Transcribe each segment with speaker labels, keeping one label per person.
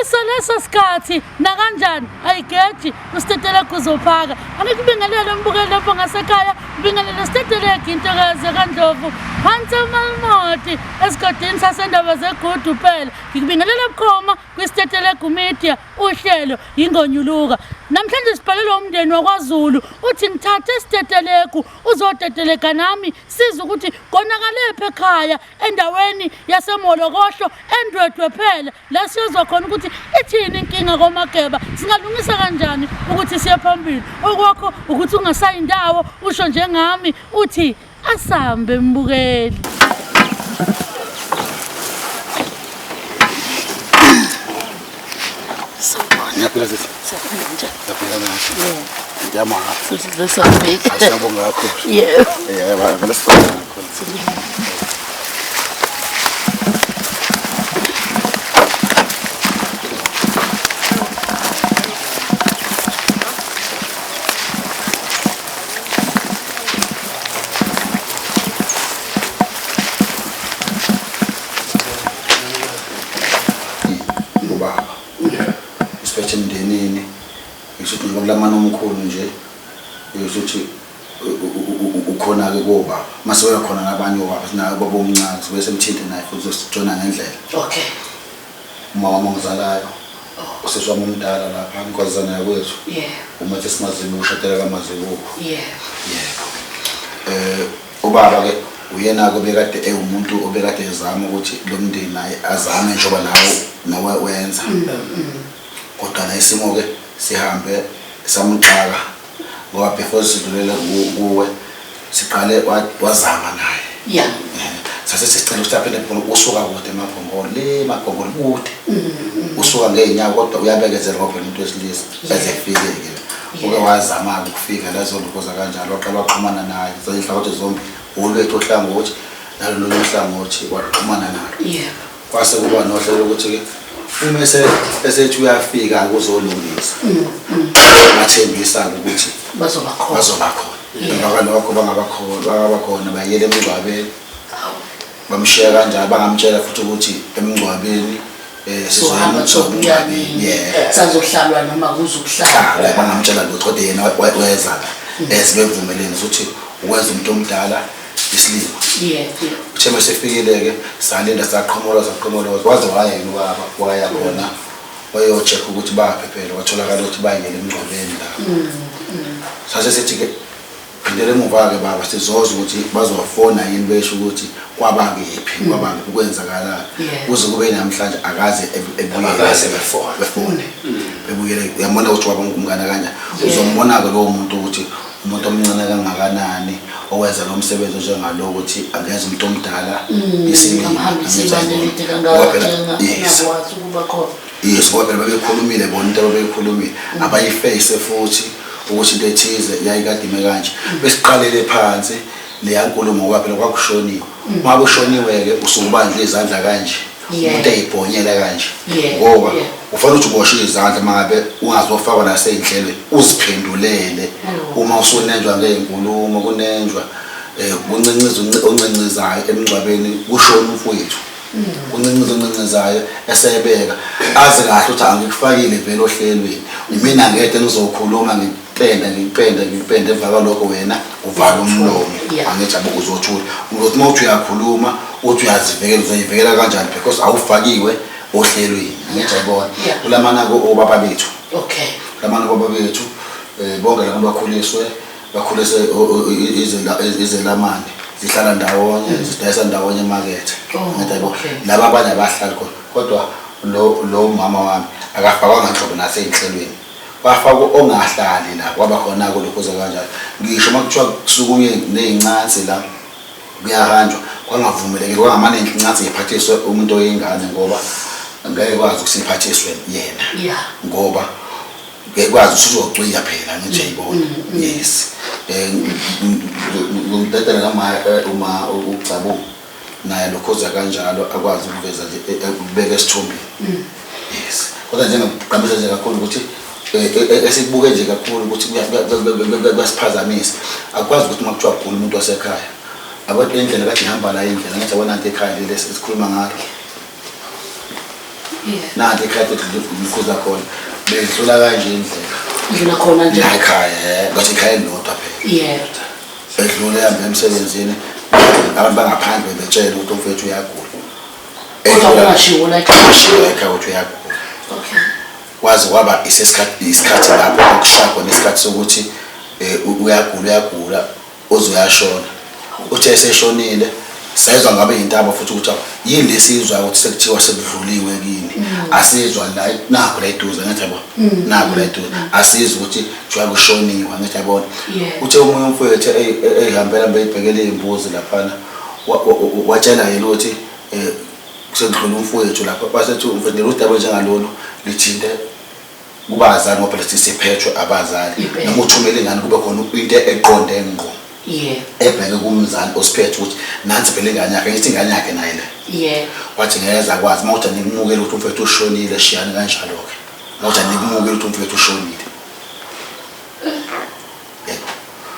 Speaker 1: Yiso leso sikhathi nakanjani ayigeji usitetelegu uzophaka. Angikubingelele umbukeli lapho ngasekhaya, ubingelele sitetelegu intokazi kaNdlovu phansi eMalmoti esigodini sasendaba zegudu phela. Ngikubingelela bukhoma kwiSitetelegu Media uhlelo yingonyuluka. Namhlanje sibhalelwa umndeni wakwaZulu uthi ngithathe isitetelegu uzotetelega nami siza ukuthi konakalепhi ekhaya endaweni yaseMolokohlo eNdwedwe phela la siyozwa khona ukuthi ithini inkinga koMageba singalungisa kanjani ukuthi siye phambili okwakho ukuthi ungasayi ndawo usho njengami uthi asambe mbukeli. Sawubona.
Speaker 2: Ngiyaphila sisi.
Speaker 1: Siyaphila njani?
Speaker 2: Ngiyaphila kahle.
Speaker 1: Yebo.
Speaker 2: Ngiyamanga.
Speaker 1: Futhi sesafika.
Speaker 2: Siyabonga kakhulu.
Speaker 1: Yebo.
Speaker 2: Yebo, vele sibonga kakhulu. Ubaba. Isiphethe emndenini. Ngisho ukuthi ngokulamana omkhulu nje. Ngisho ukuthi ukhona-ke kobaba. Mase uyakhona nabanye obaba sinaye ubaba omncane sibuye simthinte naye futhi uzosijona ngendlela.
Speaker 1: Okay.
Speaker 2: Umama wami ongizalayo. Usisi wami omdala lapha inkozana yakwethu.
Speaker 1: Yeah.
Speaker 2: Umethe simazibuko ushadela kamazibuko.
Speaker 1: Yeah.
Speaker 2: Yebo. Ubaba ke uyena ke obekade ewumuntu obekade ezama ukuthi lo mndeni naye azame njengoba nawe nawe wenza. Kodwa na isimo ke sihambe samxaka ngoba before sidlulele kuwe siqale wazama naye.
Speaker 1: Yeah.
Speaker 2: Sase sicela ukuthi aphinde phela usuka kude eMaphongolo le Maphongolo kude. Usuka ngeenyawo kodwa uyabekezela ngoba phela umuntu wesilisa eze efike-ke. Uke wazama-ke ukufika la zolokhoza kanjalo waqala waxhumana naye zayinhlangothi zombili olwethu uhlangothi nalolunye uhlangothi waxhumana nalo.
Speaker 1: Yebo.
Speaker 2: Kwase kuba nohlelo lokuthi-ke uma esethi uyafika kuzolungisa bathembisa-ke ukuthi
Speaker 1: Bazoba khona.
Speaker 2: bazoba khona. Emva kwalokho bangabakhona bayele emngcwabeni bamshiya kanjalo bangamtshela futhi ukuthi emngcwabeni
Speaker 1: Sohamba sobuya nini?
Speaker 2: Yeah.
Speaker 1: Sazohlalwa noma kuzukuhlala.
Speaker 2: Cha, bangamtshela lutho kodwa yena weza la esibevumelene ukuthi uwenza umuntu omdala isilima.
Speaker 1: Yeah. Yeah.
Speaker 2: Uthe mesefikile-ke salinda saqhomoloza saqhomoloza waze waya yena ubaba waya khona wayo-check ukuthi baphi phela watholakala ukuthi bayingena emngcwabeni la. Sase sithi-ke phindela emuva-ke baba sizoza ukuthi bazofona yini besho ukuthi kwabakephi kwabakephi kwenzakalani
Speaker 1: Yeah.
Speaker 2: kuze kube namhlanje akaze
Speaker 3: Abakaze befone.
Speaker 2: befone bebuyele uyambona ukuthi waba ngumngane kanjani uzombona-ke lowo muntu ukuthi umuntu omncane kangakanani owenza lo msebenzi onjengalo ukuthi angenza umuntu omdala isilima
Speaker 1: Amhambise
Speaker 2: angenza
Speaker 1: ibanga elide
Speaker 2: ibona.
Speaker 1: kangaka
Speaker 2: Ngoba phela- yes
Speaker 1: engakwazi ukuba khona.
Speaker 2: yes ngoba phela babekhulumile bona into ababeyikhulumile abayifeyise futhi ukuthi into ethize yayikade ime kanje besiqalele phansi leya nkulumo ngoba phela kwakushoniwe uma kushoniwe-ke usuke ubandle izandla kanje
Speaker 1: Yeah.
Speaker 2: umuntu eyibhonyela kanje
Speaker 1: Yeah,
Speaker 2: ngoba
Speaker 1: yeah.
Speaker 2: ufanele ukuthi uboshe izandla uma ngabe ungazofakwa nasey'nhlelweni uziphendulele uma usunenjwa ngey'nkulumo kunenjwa um kuncinnciza oncancizayo emngcwabeni kushona umfowethu uncanciza oncancizayo esebeka azi kahle ukuthi angikufakile vele ohlelweni imina ngedwa engizokhuluma ngikupenda ngikupenda ngikupenda emva kwalokho wena uvala umlomo
Speaker 1: Yeah.
Speaker 2: angithi abo uzothula uzothi uma uthi uyakhuluma uthi uyazivikela uzoyivikela kanjani because awufakiwe ohlelweni angithi ayibona
Speaker 1: Yeah.
Speaker 2: kulamana-ke obaba bethu
Speaker 1: Okay.
Speaker 2: lamana obaba bethu um bonke labantu bakhuliswe bakhulise izelamane zihlala ndawonye zidayisa ndawonye emakethe.
Speaker 1: Oh,
Speaker 2: Ngithi yabo,
Speaker 1: okay.
Speaker 2: laba abanye abahlali khona kodwa lo mama wami akafakwanga nhlobo nasey'nhlelweni wafakwa ongahlali la kwaba khona-ke lokhuza kanjalo ngisho uma kuthiwa kusukunywe ney'ncansi la kuyahanjwa kwangavumelekile kwangamane incansi iphathiswe umuntu oyingane ngoba ngeke kwazi ukuthi iphathiswe yena
Speaker 1: Yeah.
Speaker 2: ngoba ngeke kwazi ukuthi uzocwiya phela ngithi uyayibona yes ngidedela noma uma uGcabu naye lokhoza kanjalo akwazi ukuveza nje ukubeka esithombeni yes kodwa njengokugqamisa nje kakhulu ukuthi esikubuke nje kakhulu ukuthi kuyasiphazamisa akwazi ukuthi uma kuthiwa kugula umuntu wasekhaya abantu indlela kade ihamba la indlela ngathi yabona nto ekhaya leli esikhuluma ngalo Nanti ekhaya ngikhuza khona bedlula kanje indlela.
Speaker 1: Dlula khona nje.
Speaker 2: La ekhaya, ngathi ekhaya elilodwa phela. Edlula ehamba emsebenzini, abantu bangaphandle betshela ukuthi umfethu uyagula.
Speaker 1: Kodwa kungashiwo la ekhaya.
Speaker 2: Kungashiwo la ekhaya ukuthi uyagula. Kwaze kwaba isikhathi lapho okushaya khona isikhathi sokuthi uyagula, uyagula, uze uyashona. Uthe eseshonile, sezwa ngabe yintaba futhi ukuthi yini lesizwa ukuthi sekuthiwa sekudluliwe kini. Asizwa la, nakho la eduze, ngithi yabo. Nakho la eduze. Asizwa ukuthi kuthiwa kushoniwe, ngithi yabona. Uthe omunye umfowethu eyihambela beyibhekele izimbuzi laphana, watshela yena ukuthi sekudlula umfowethu lapha, wasethi umfowethu lolu daba njengalolu lithinte kubazali ngoba phela siphethwe abazali. Noma uthumele ingane kube khona into eqonde ngqo. Ebheke kumzali osiphethe ukuthi nansi phela ingane yakhe, ngithi ingane yakhe naye le. Wathi ngeke akwazi, uma uthi nikumukele ukuthi umfowethu ushonile, shiyani kanjalo-ke. Uma uthi nikumukele ukuthi umfowethu ushonile. Yebo.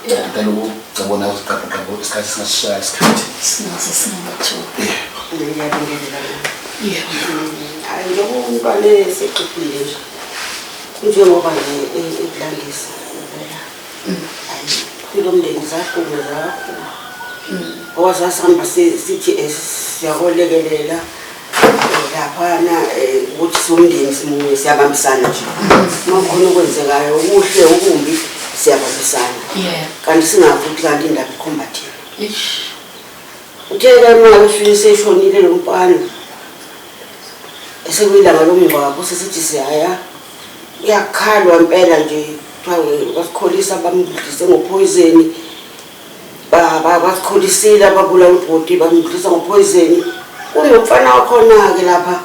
Speaker 2: Ngicela ukucabona ukuthi qapha qapha isikhathi singasishaya isikhathi.
Speaker 1: Sinaso singamathuba.
Speaker 2: Yebo.
Speaker 4: Ngiyabingelela mina.
Speaker 1: Yebo.
Speaker 4: Hayi, njengoba umntwana esexubile nje. Njengoba nje ekulandisa impela. Hayi, kulo mndeni zahlukumeza kakhulu. Ngoba sasihamba sithi siyakolekelela laphana ukuthi siwumndeni simunye siyabambisana nje. Uma kukhona okwenzekayo okuhle okumbi siyabambisana. Kanti singazi ukuthi kanti indaba ikhomba thina. Uthe-ke uma ngabe ufike seshonile lo mfana, esekuyilanga lomngcwabo sesithi siyaya, kuyakhalwa impela nje, kuthiwa basikholisa bamdlise ngophoyizeni. Basikholisile ababulala ubhuti bamdlisa ngophoyizeni. Kunomfana wakhona-ke lapha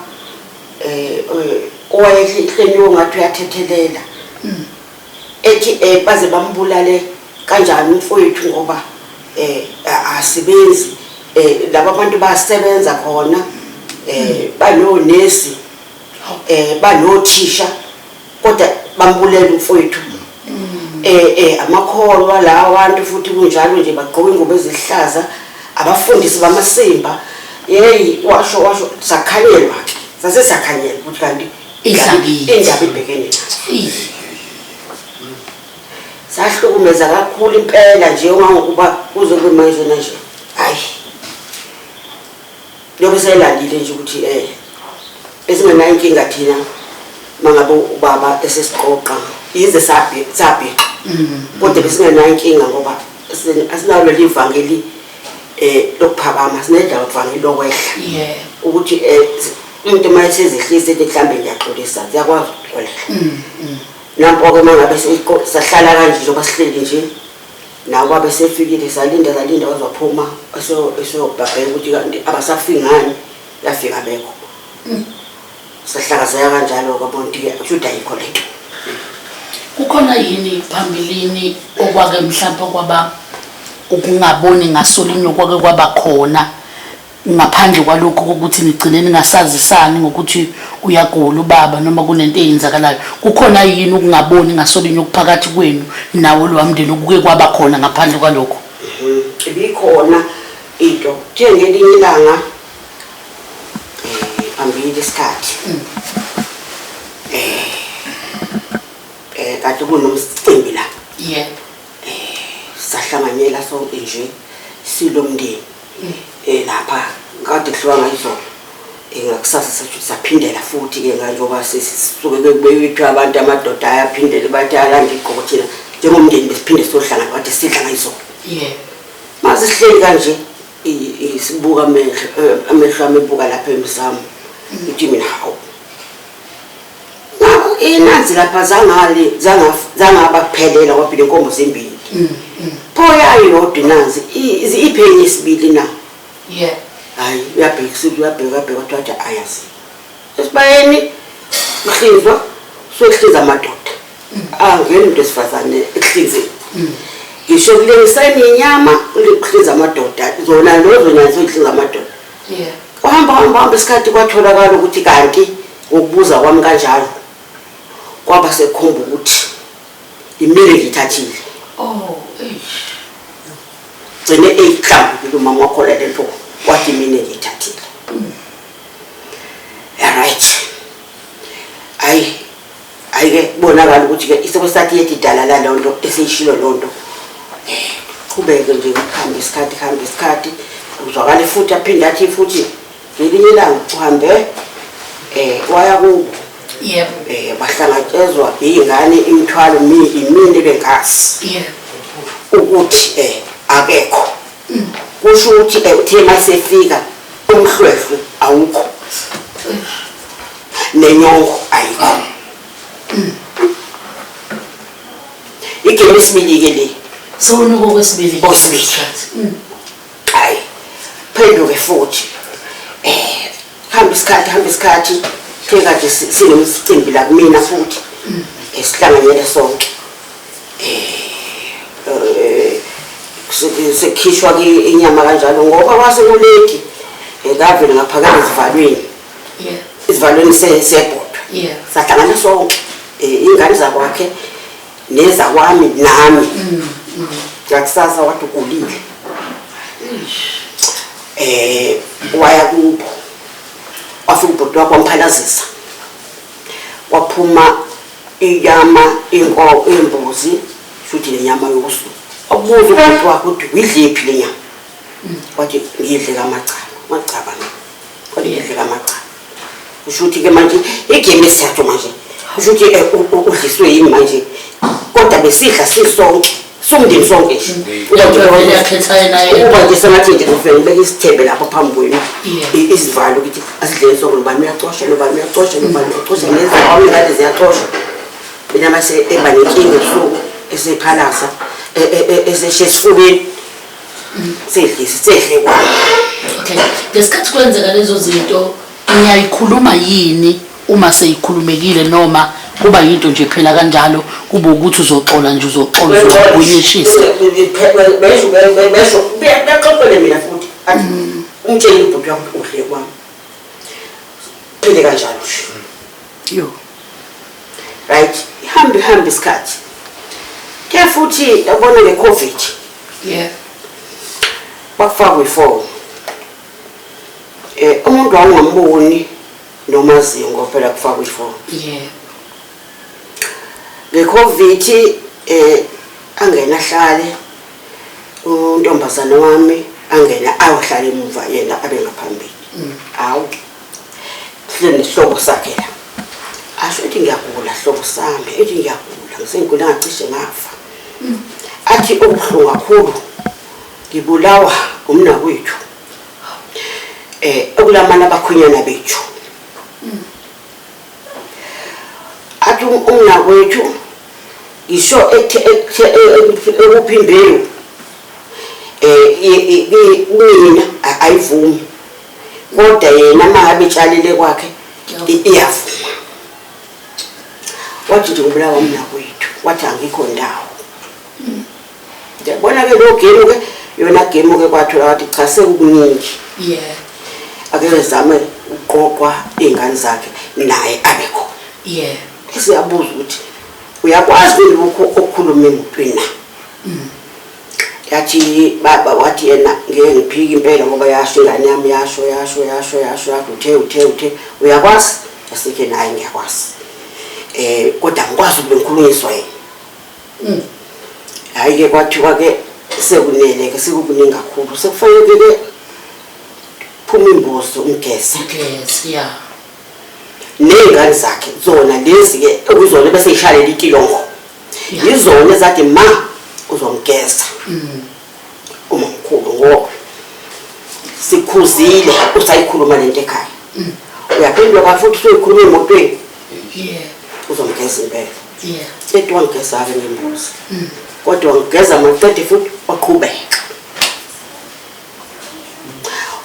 Speaker 4: owayehleniwe ngathi uyathethelela. Ethi baze bambulale kanjani umfowethu ngoba asebenzi, laba bantu basebenza khona, banonesi, banothisha, kodwa bambulela umfowethu. Amakholwa lawa abantu futhi kunjalo nje bagqoka ingubo ezihlaza, abafundisi bamasimba. Hey, washo washo sakhanyelwa ke, sase sakhanyelwa ukuthi kanti
Speaker 1: Idlakile.
Speaker 4: indaba ibhekene nathi. Sahlukumeza kakhulu impela nje ongangokuba kuze kube manje nje. Hayi. Lokho selandile nje ukuthi esingenayo inkinga thina mangabe ubaba esesiqoqa yize sabhiqa. Kodwa besingenayo inkinga ngoba asinalo leli ivangeli lokuphakama, sinedaba ivangeli lokwehla. Ukuthi umuntu uma esezehlisa ethi mhlambe ngiyaxolisa, siyakwazi ukuxolela. Nampo-ke uma ngabe sahlala kanje njengoba sihleli nje, nawo babe sefikile, salinda, salinda waze waphuma, eseyobhabheka ukuthi kanti abasafiki ngani, yafika bekho. Sahlakazeka kanjalo-ke, bona ukuthi-ke kusho ukuthi ayikho le nto.
Speaker 1: Kukhona yini phambilini okwake mhlampe kwaba ukungaboni ngasolinye okwake kwaba khona ngaphandle kwalokho kokuthi nigcine ningasazisani ngokuthi uyagula ubaba noma kunento eyenzakalayo? Kukhona yini ukungaboni ngasolinye okuphakathi kwenu nawo lowa mndeni okuke kwaba khona ngaphandle kwalokho?
Speaker 4: Ibikhona into. Kuthe ngelinye ilanga phambili isikhathi. Kade kunomcimbi la. Sahlanganyela sonke nje silomndeni. Lapha kade kuhluka ngayizolo. Ngakusasa sathi saphindela futhi ke njengoba sisuke kubeyithwa abantu amadoda ayaphindele bathi alanda igqoko thina njengomndeni besiphinde siyohlangana kade sidla ngayizolo. Mase sihleli kanje sibuka amehlo ami ebuka lapha emsamo. Ngithi mina hawu. Inansi lapha zangale zangabaphelela kwaphila inkomo zimbili. Pho yayo yodwa inansi iphenye isibili na? Hayi uyabheka isibili, uyabheka, uyabheka, wathi ayazi. Esibayeni uhlinzwa, sohlinza amadoda. Angena umuntu wesifazane ekuhlinzeni. Ngisho kulengiseni inyama kuhlinza amadoda, zona lezo nyama zohlinza amadoda. Uhamba, hamba, hamba isikhathi kwatholakala ukuthi kanti ngokubuza kwami kanjalo kwaba sekukhomba ukuthi imile ngithathile.
Speaker 1: Oh, eish.
Speaker 4: Gcine eyihlambukile umama wakho le nto wathi mina ngithathile. Yeah, right. Hayi, hayi-ke kubonakala ukuthi-ke isekwesathi yethi idala laleyo nto eseyishilo loo nto. Qhubeke nje kuhambe isikhathi, kuhambe isikhathi, kuzwakale futhi aphinde athi futhi ngelinye ilanga uhambe waya kubo.
Speaker 1: Yebo.
Speaker 4: Bahlangatshezwa iy'ngane imithwalo imini ebengazi.
Speaker 1: Yebo.
Speaker 4: Ukuthi akekho. Kusho ukuthi uthe masefika umhlwehlwe awukho. Nenyongo ayikho. Igame esibili-ke le.
Speaker 1: Sewunuka okwesibili.
Speaker 4: Okwesibili. Hayi. Phenduke futhi. Hamba isikhathi, hamba isikhathi. Ke kade sinomcimbi la kumina futhi. Esihlanganyele sonke. Sekhishwa ke inyama kanjalo ngoba kwase kuleti kavele ngaphakela esivalweni.
Speaker 1: Yeah.
Speaker 4: Isivalweni sebhodwe.
Speaker 1: Yeah.
Speaker 4: Sahlangana sonke. Ingane zakwakhe nezakwami nami. Ngakusasa wathi ugulile. Waya kubo. Wafika ubhuti wakhe wamphalazisa. Waphuma inyama, inkomo, imbuzi, futhi nenyama yosu. Wabuza ubhuti wakhe ukuthi uyidlephi le nyama. Wathi ngidle kaMagcaba. Magcaba mina. Wathi ngidle kaMagcaba. Kusho ukuthi ke manje igame esithathu manje. Kusho ukuthi udliswe yini manje? Kodwa besidla sisonke. Somndeni sonke nje. Uba nje sengathi nje ngifike ngibeke isithebe lapha phambi kwenu. Izivalo ukuthi asidleni sonke, nobani uyacosha, nobani uyacosha, nobani uyacosha, nezami ingane ziyacosha. Mina mase eba nenkinga ebusuku esephalasa eseshe esifubeni. Sedlise, sedle kwami.
Speaker 1: Okay. Ngesikhathi kwenzeka lezo zinto niyayikhuluma yini uma seyikhulumekile noma kuba yinto nje phela kanjalo kube ukuthi uzoxola nje uzoxola uzobunyishisa?
Speaker 4: Besho bexoxele mina futhi athi umtshele ubhuti wakho udle kwami. Phele kanjalo nje.
Speaker 1: Yo.
Speaker 4: Right, ihambe ihambe isikhathi. Ke futhi yabona ngeCovid.
Speaker 1: Yeah.
Speaker 4: Bakufaka ifoni. Umuntu awungamboni noma aziyo ngoba phela kufakwa ifoni.
Speaker 1: Yeah.
Speaker 4: NgeCovid angena ahlale untombazana wami angena ayohlala emuva yena abe ngaphambili. Awu. Hle nesihlobo sakhe la. Asho ethi ngiyagula hlobo sami, ethi ngiyagula, ngisengigula ngacishe ngafa. Athi okubuhlungu kakhulu ngibulawa umnakwethu. Okulamana abakhwenyana bethu. Athi umnakwethu ngisho ekuphi imbewu mina ayivumi. Kodwa yena mangabe etshalile kwakhe iyavuma. Wathi nje ngibulawa umnakwethu, wathi angikho ndawo. Ngiyabona ke lo game ke yona game ke kwathola wathi cha sekukuningi.
Speaker 1: Yeah.
Speaker 4: Ake zame uqoqwa izingane zakhe naye abe khona.
Speaker 1: Yeah.
Speaker 4: Siyabuza ukuthi uyakwazi lokho okukhuluma emotweni na? Yathi baba wathi yena ngeke ngiphike impela ngoba yasho ingane yami yasho yasho yasho yasho yathi uthe uthe uthe uyakwazi? Yasike naye ngiyakwazi. Kodwa angikwazi ukube ngikhulunyiswa yena. Hayi ke kwathiwa ke sekunele ke sekukuningi kakhulu sekufanele ke phuma imbuzi umgeze.
Speaker 1: Umgeze, yeah.
Speaker 4: Nezingane zakhe zona lezi ke okuzona bese ishalela itilongo. Yizona ezathi ma uzomgeza. Umamkhulu ngoba sikhuzile usayikhuluma lento ekhaya. Uyaphendula futhi usuyikhuluma emotweni.
Speaker 1: Yeah.
Speaker 4: Uzomgeza impela.
Speaker 1: Yeah.
Speaker 4: Ethi wangigeza-ke ngembuzi. Kodwa wangigeza maqede futhi waqhubeka.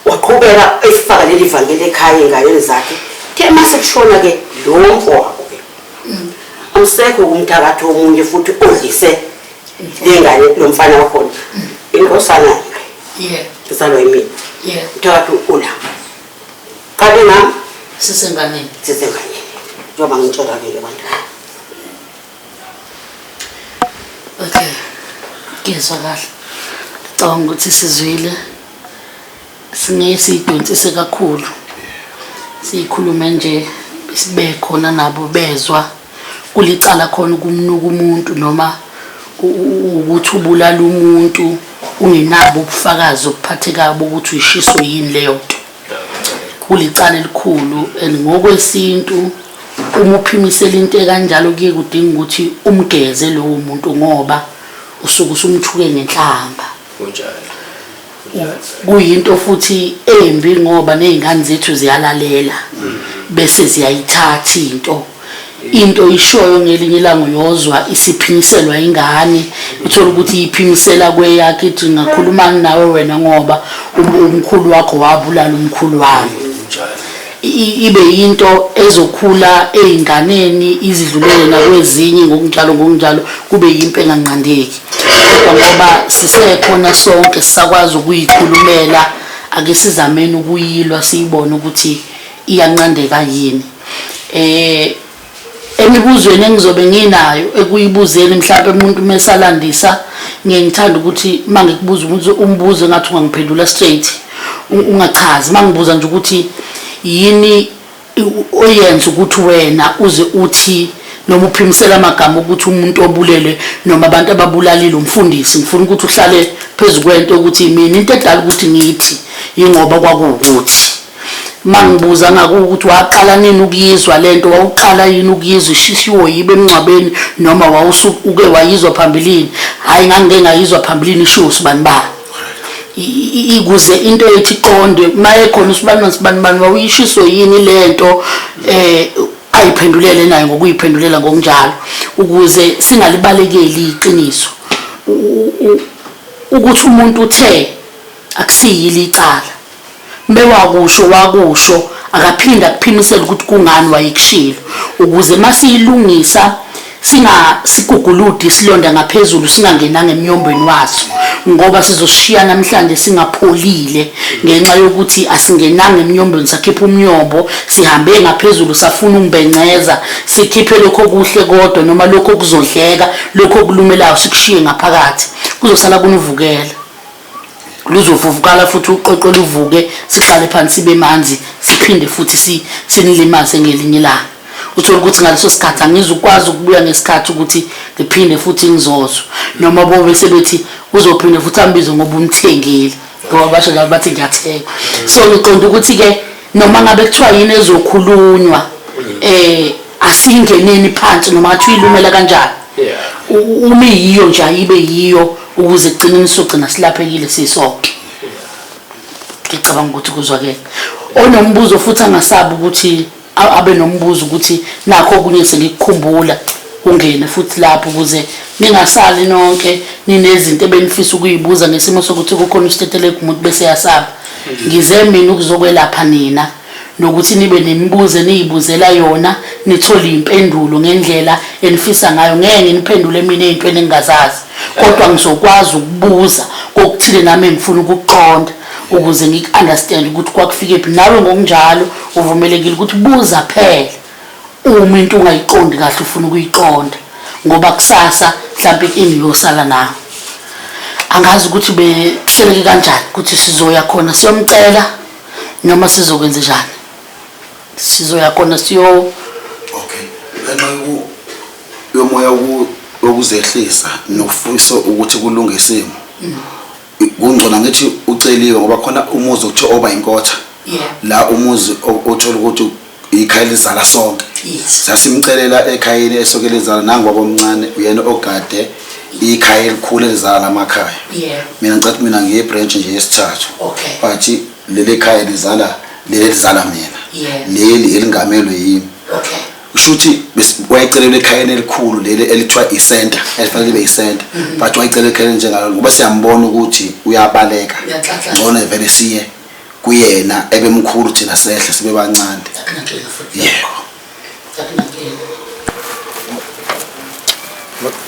Speaker 4: Waqhubeka efaka leli vangeli ekhaya ey'nganeni zakhe. The mase kushona ke lo mfowabo ke. Awusekho kumthakathi omunye futhi odlise lengane lo mfana wakhona. Inkosana yakhe.
Speaker 1: Yeah.
Speaker 4: Izalwa yimina.
Speaker 1: Yeah.
Speaker 4: Umthakathi ula. Qale ngami.
Speaker 1: Sisenganeni.
Speaker 4: Sisenganeni. Njengoba ngitshela ke abantu.
Speaker 1: Okay. Ngizwa kahle. Ngicabanga ukuthi sizwile. Singeke siyidonsise kakhulu. Siyikhulume nje bekhona nabo bezwa kulicala khona ukumnuka umuntu noma ukuthi ubulala umuntu ungenabo ubufakazi obuphathekayo bokuthi uyishiswe yini leyo nto. Kulicala elikhulu and ngokwesintu uma uphimisela into ekanjalo kuye kudinga ukuthi umgeze lowo muntu ngoba usuke usumthuke ngenhlamba.
Speaker 3: Kunjalo.
Speaker 1: Kuyinto futhi embi ngoba nezingane zethu ziyalalela bese ziyayithatha into ishoyo ngelinye ilanga uyozwa isiphinyiselwa ingane, uthola ukuthi iphimisela kweyakhe ithi ngakhulumani nawe wena ngoba umkhulu wakho wabulala umkhulu wami. Ibe yinto ezokhula ey'nganeni izidlulele nakwezinye ngokunjalo ngokunjalo, kube yimpi enganqandeki. Kodwa ngoba sisekhona sonke sisakwazi ukuyikhulumela, ake sizameni ukuyilwa siyibone ukuthi iyanqandeka yini. Emibuzweni engizobe nginayo ekuyibuzeni mhlawumbe umuntu mesalandisa, ngiye ngithanda ukuthi uma ngikubuza umbuzo engathi ungangiphendula straight, ungachazi. Uma ngibuza nje ukuthi yini oyenza ukuthi wena uze uthi noma uphimisela amagama ukuthi umuntu obulele noma abantu ababulalile umfundisi, ngifuna ukuthi uhlale phezu kwento ukuthi mina into edala ukuthi ngithi yingoba kwakuwukuthi. Mangibuza ngakuthi waqala nini ukuyizwa lento, wawuqala yini ukuyizwa ishishiwo yibe emngcwabeni noma wawusuke wayizwa phambilini? Hhayi, ngangike ngayizwa phambilini ishiwo usibani bani. Ikuze into ethi iqonde maye khona usibani bani sibani bani wawuyishiso yini lento, ayiphendulele naye ngokuyiphendulela ngokunjalo ukuze singalibalekeli iqiniso. Ukuthi umuntu uthe akusiyile icala, mewakusho wakusho, akaphinda akuphimisele ukuthi kungani wayekushilo, ukuze masiyilungisa singasiguguludi isilonda ngaphezulu singangenanga emnyombweni waso, ngoba sizoshiya namhlanje singapholile ngenxa yokuthi asingenanga emnyombweni, sakhipha umnyombo, sihambe ngaphezulu safuna ukumbenceza, sikhiphe lokho okuhle kodwa noma lokho okuzodleka, lokho okulumelayo sikushiye ngaphakathi, kuzosala kunivukela. Luzovuvukala futhi uqweqwe luvuke, siqale phansi sibe manzi, siphinde futhi sinilimaze ngelinye ilanga. Uthole ukuthi ngaleso sikhathi angizukwazi ukubuya ngesikhathi ukuthi ngiphinde futhi ngizozwa, noma bobe sebethi uzophinde futhi ambize ngoba umthengile, ngoba basho njalo bathi ngiyathenga. So ngiqonda ukuthi-ke noma ngabe kuthiwa yini ezokhulunywa, asingeneni phansi noma ngathi uyilumela kanjani, uma iyiyo nje ayibe yiyo, ukuze ekugcineni sogcina silaphekile sisonke. Ngicabanga ukuthi kuzwakele. Onombuzo futhi angasabi ukuthi abe nombuzo ukuthi nakho okunye sengikukhumbula, ungene futhi lapho ukuze ningasali nonke ninezinto ebenifisa ukuyibuza ngesimo sokuthi kukhona usitetelegu umuntu bese yasaba. Ngize mina ukuzokwelapha nina nokuthi nibe nemibuzo eniyibuzela yona, nithole impendulo ngendlela enifisa ngayo. Ngeke nginiphendule mina ey'ntweni engingazazi, kodwa ngizokwazi ukubuza kokuthile nami engifuna ukukuqonda ukuze ngiku-understand ukuthi kwakufike phi. Nawe ngokunjalo uvumelekile ukuthi buza phela uma into ungayiqondi kahle ufuna ukuyiqonda, ngoba kusasa mhlampe ingiyosala nawe. Angazi ukuthi behleleke kanjani ukuthi sizoya khona siyomcela noma sizokwenza njani, sizoya khona siyo.
Speaker 2: Okay, ngenxa yomoya wokuzehlisa nokufisa ukuthi kulunge isimo, kungcono ngithi uceliwe, ngoba khona umuzi okuthiwa oba inkotha la, umuzi othola ukuthi ikhaya lizala sonke. Sasimcelela ekhayeni esoke lizala, nangu baba omncane uyena ogade ikhaya elikhulu elizala lamakhaya. Mina ngicela mina ngiye branch nje yesithathu, but leli khaya lizala leli lizala mina, leli elingamelwe yimi. Kusho ukuthi wayecelelwe ekhayeni elikhulu leli elithiwa i-center, elifanele libe i-center, but wayecelelwe ekhayeni njengalo ngoba siyambona ukuthi uyabaleka, ngcono vele siye kuyena ebemkhulu, thina sehle sibe bancane. Yebo.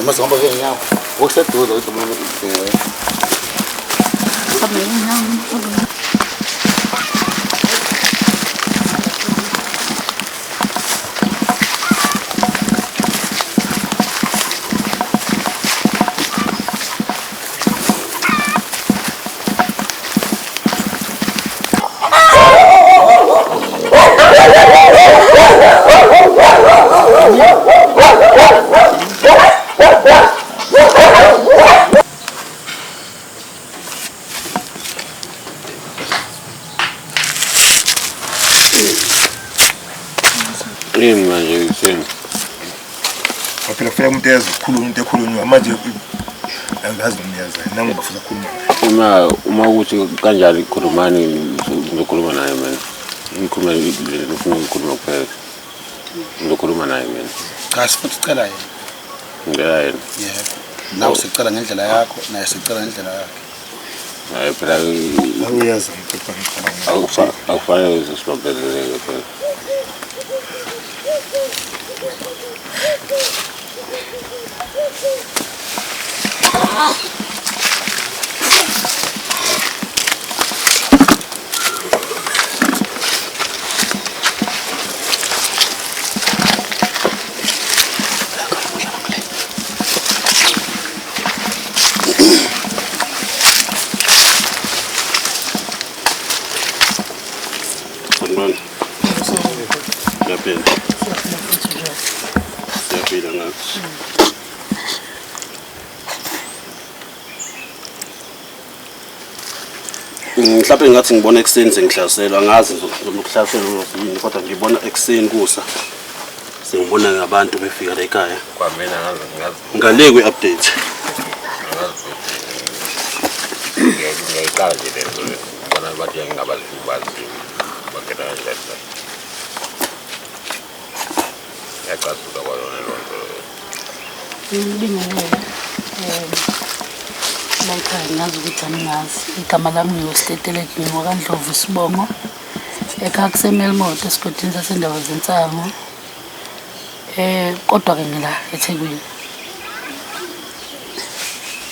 Speaker 2: Noma sihamba ngezinyawo, okuseduze ukuthi umuntu.
Speaker 5: Yini manje ekuseni?
Speaker 6: Phela kufuneka umuntu eze ukukhuluma into ekhulunywa manje angazi nomyeza nangoba futhi akhuluma.
Speaker 5: Uma uma ukuthi kanjani khulumani ngizokhuluma naye mina. Ngikhuluma ngifuna ukukhuluma kuphela. Ngizokhuluma naye mina.
Speaker 2: Cha futhi sicela yena.
Speaker 5: Ngicela yena.
Speaker 2: Yebo. Nawe sicela ngendlela yakho naye sicela ngendlela yakhe.
Speaker 5: Hayi phela
Speaker 6: Uyeza ngicabanga.
Speaker 5: akufanele sibambeleleke phela. Sanibona. Siyaphila. Siyaphila ngathi. Mhlawumbe ngathi ngibona ekuseni sengihlaselwa angazi noma ukuhlaselwa yini kodwa ngibona ekuseni kusa sengibona ngabantu befika la ekhaya
Speaker 7: Kwamina ngazi ngazi
Speaker 5: ngale kwi-update
Speaker 7: ngazi ngiyayiqala nje le nto le. Ngibona bathi ngingabazi bazi bangena kanjani la. Iyacasuka kwayona loo nto leyo.
Speaker 1: Ngibingelele. La ekhaya ngiyazi ukuthi aningazi. Igama lami nginguStetelegu ngingowakaNdlovu isibongo. Ekhaya kuseMelmoth esigodini sasendawo zensangu. Kodwa ke ngila eThekwini.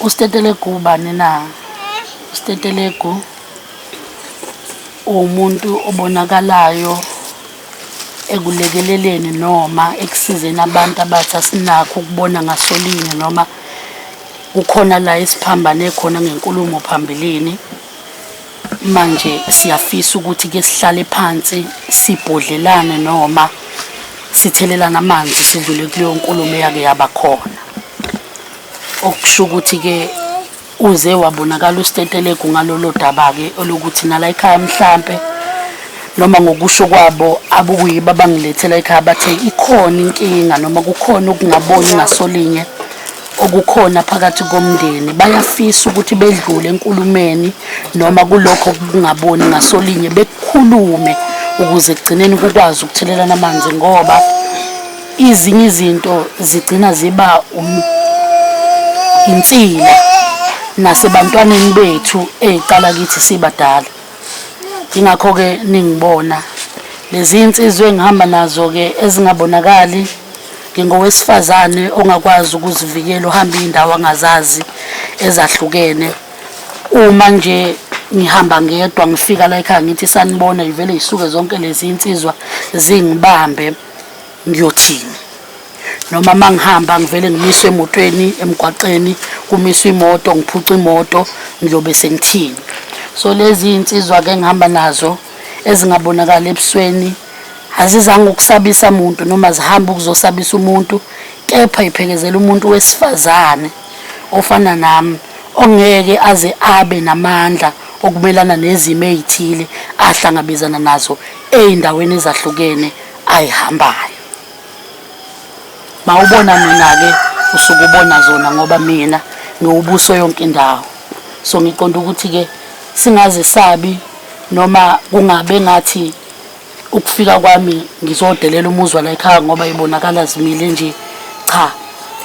Speaker 1: UStetelegu ubani na? UStetelegu uwumuntu obonakalayo ekulekeleleni noma ekusizeni abantu abathi asinakho ukubona ngasolinye noma kukhona la esiphambane khona ngenkulumo phambilini. Manje siyafisa ukuthi ke sihlale phansi sibhodlelane noma sithelelane amanzi sidlule kuleyo nkulumo eyake yaba khona. Okusho ukuthi ke uze wabonakala uStetelegu ngalolo daba-ke olokuthi nala ekhaya mhlampe noma ngokusho kwabo abukuyibo abangilethela ekhaya bathe ikhona inkinga noma kukhona ukungaboni ngasolinye okukhona phakathi komndeni. Bayafisa ukuthi bedlule enkulumeni noma kulokho kungaboni ngasolinye bekukhulume ukuze ekugcineni kukwazi ukuthelelana amanzi ngoba izinye izinto zigcina ziba insila nasebantwaneni bethu eziqala kithi sibadala. Ingakho-ke ningibona lezi insizwa engihamba nazo-ke ezingabonakali, ngingowesifazane ongakwazi ukuzivikela uhamba iy'ndawo angazazi ezahlukene. Uma nje ngihamba ngedwa ngifika la ekhaya ngithi sanibona ivele yisuke zonke lezi insizwa zingibambe ngiyothini. Noma uma ngihamba ngivele ngimiswe emotweni emgwaqeni kumiswe imoto ngiphuce imoto ngiyobe sengithini. So lezi iy'nsizwa-ke engihamba nazo ezingabonakali ebusweni azizange ukusabisa muntu noma zihambe ukuzosabisa umuntu, kepha iphekezela umuntu wesifazane ofana nami ongeke aze abe namandla okumelana nezimo ey'thile ahlangabezana nazo ey'ndaweni ezahlukene ayihambayo. Mawubona mina-ke usuke ubona zona ngoba mina ngiwubuso yonke indawo. So ngiqonda ukuthi-ke singazesabi noma kungabe ngathi ukufika kwami ngizodelela umuzi wala ekhaya ngoba ibonakala zimile nje. Cha,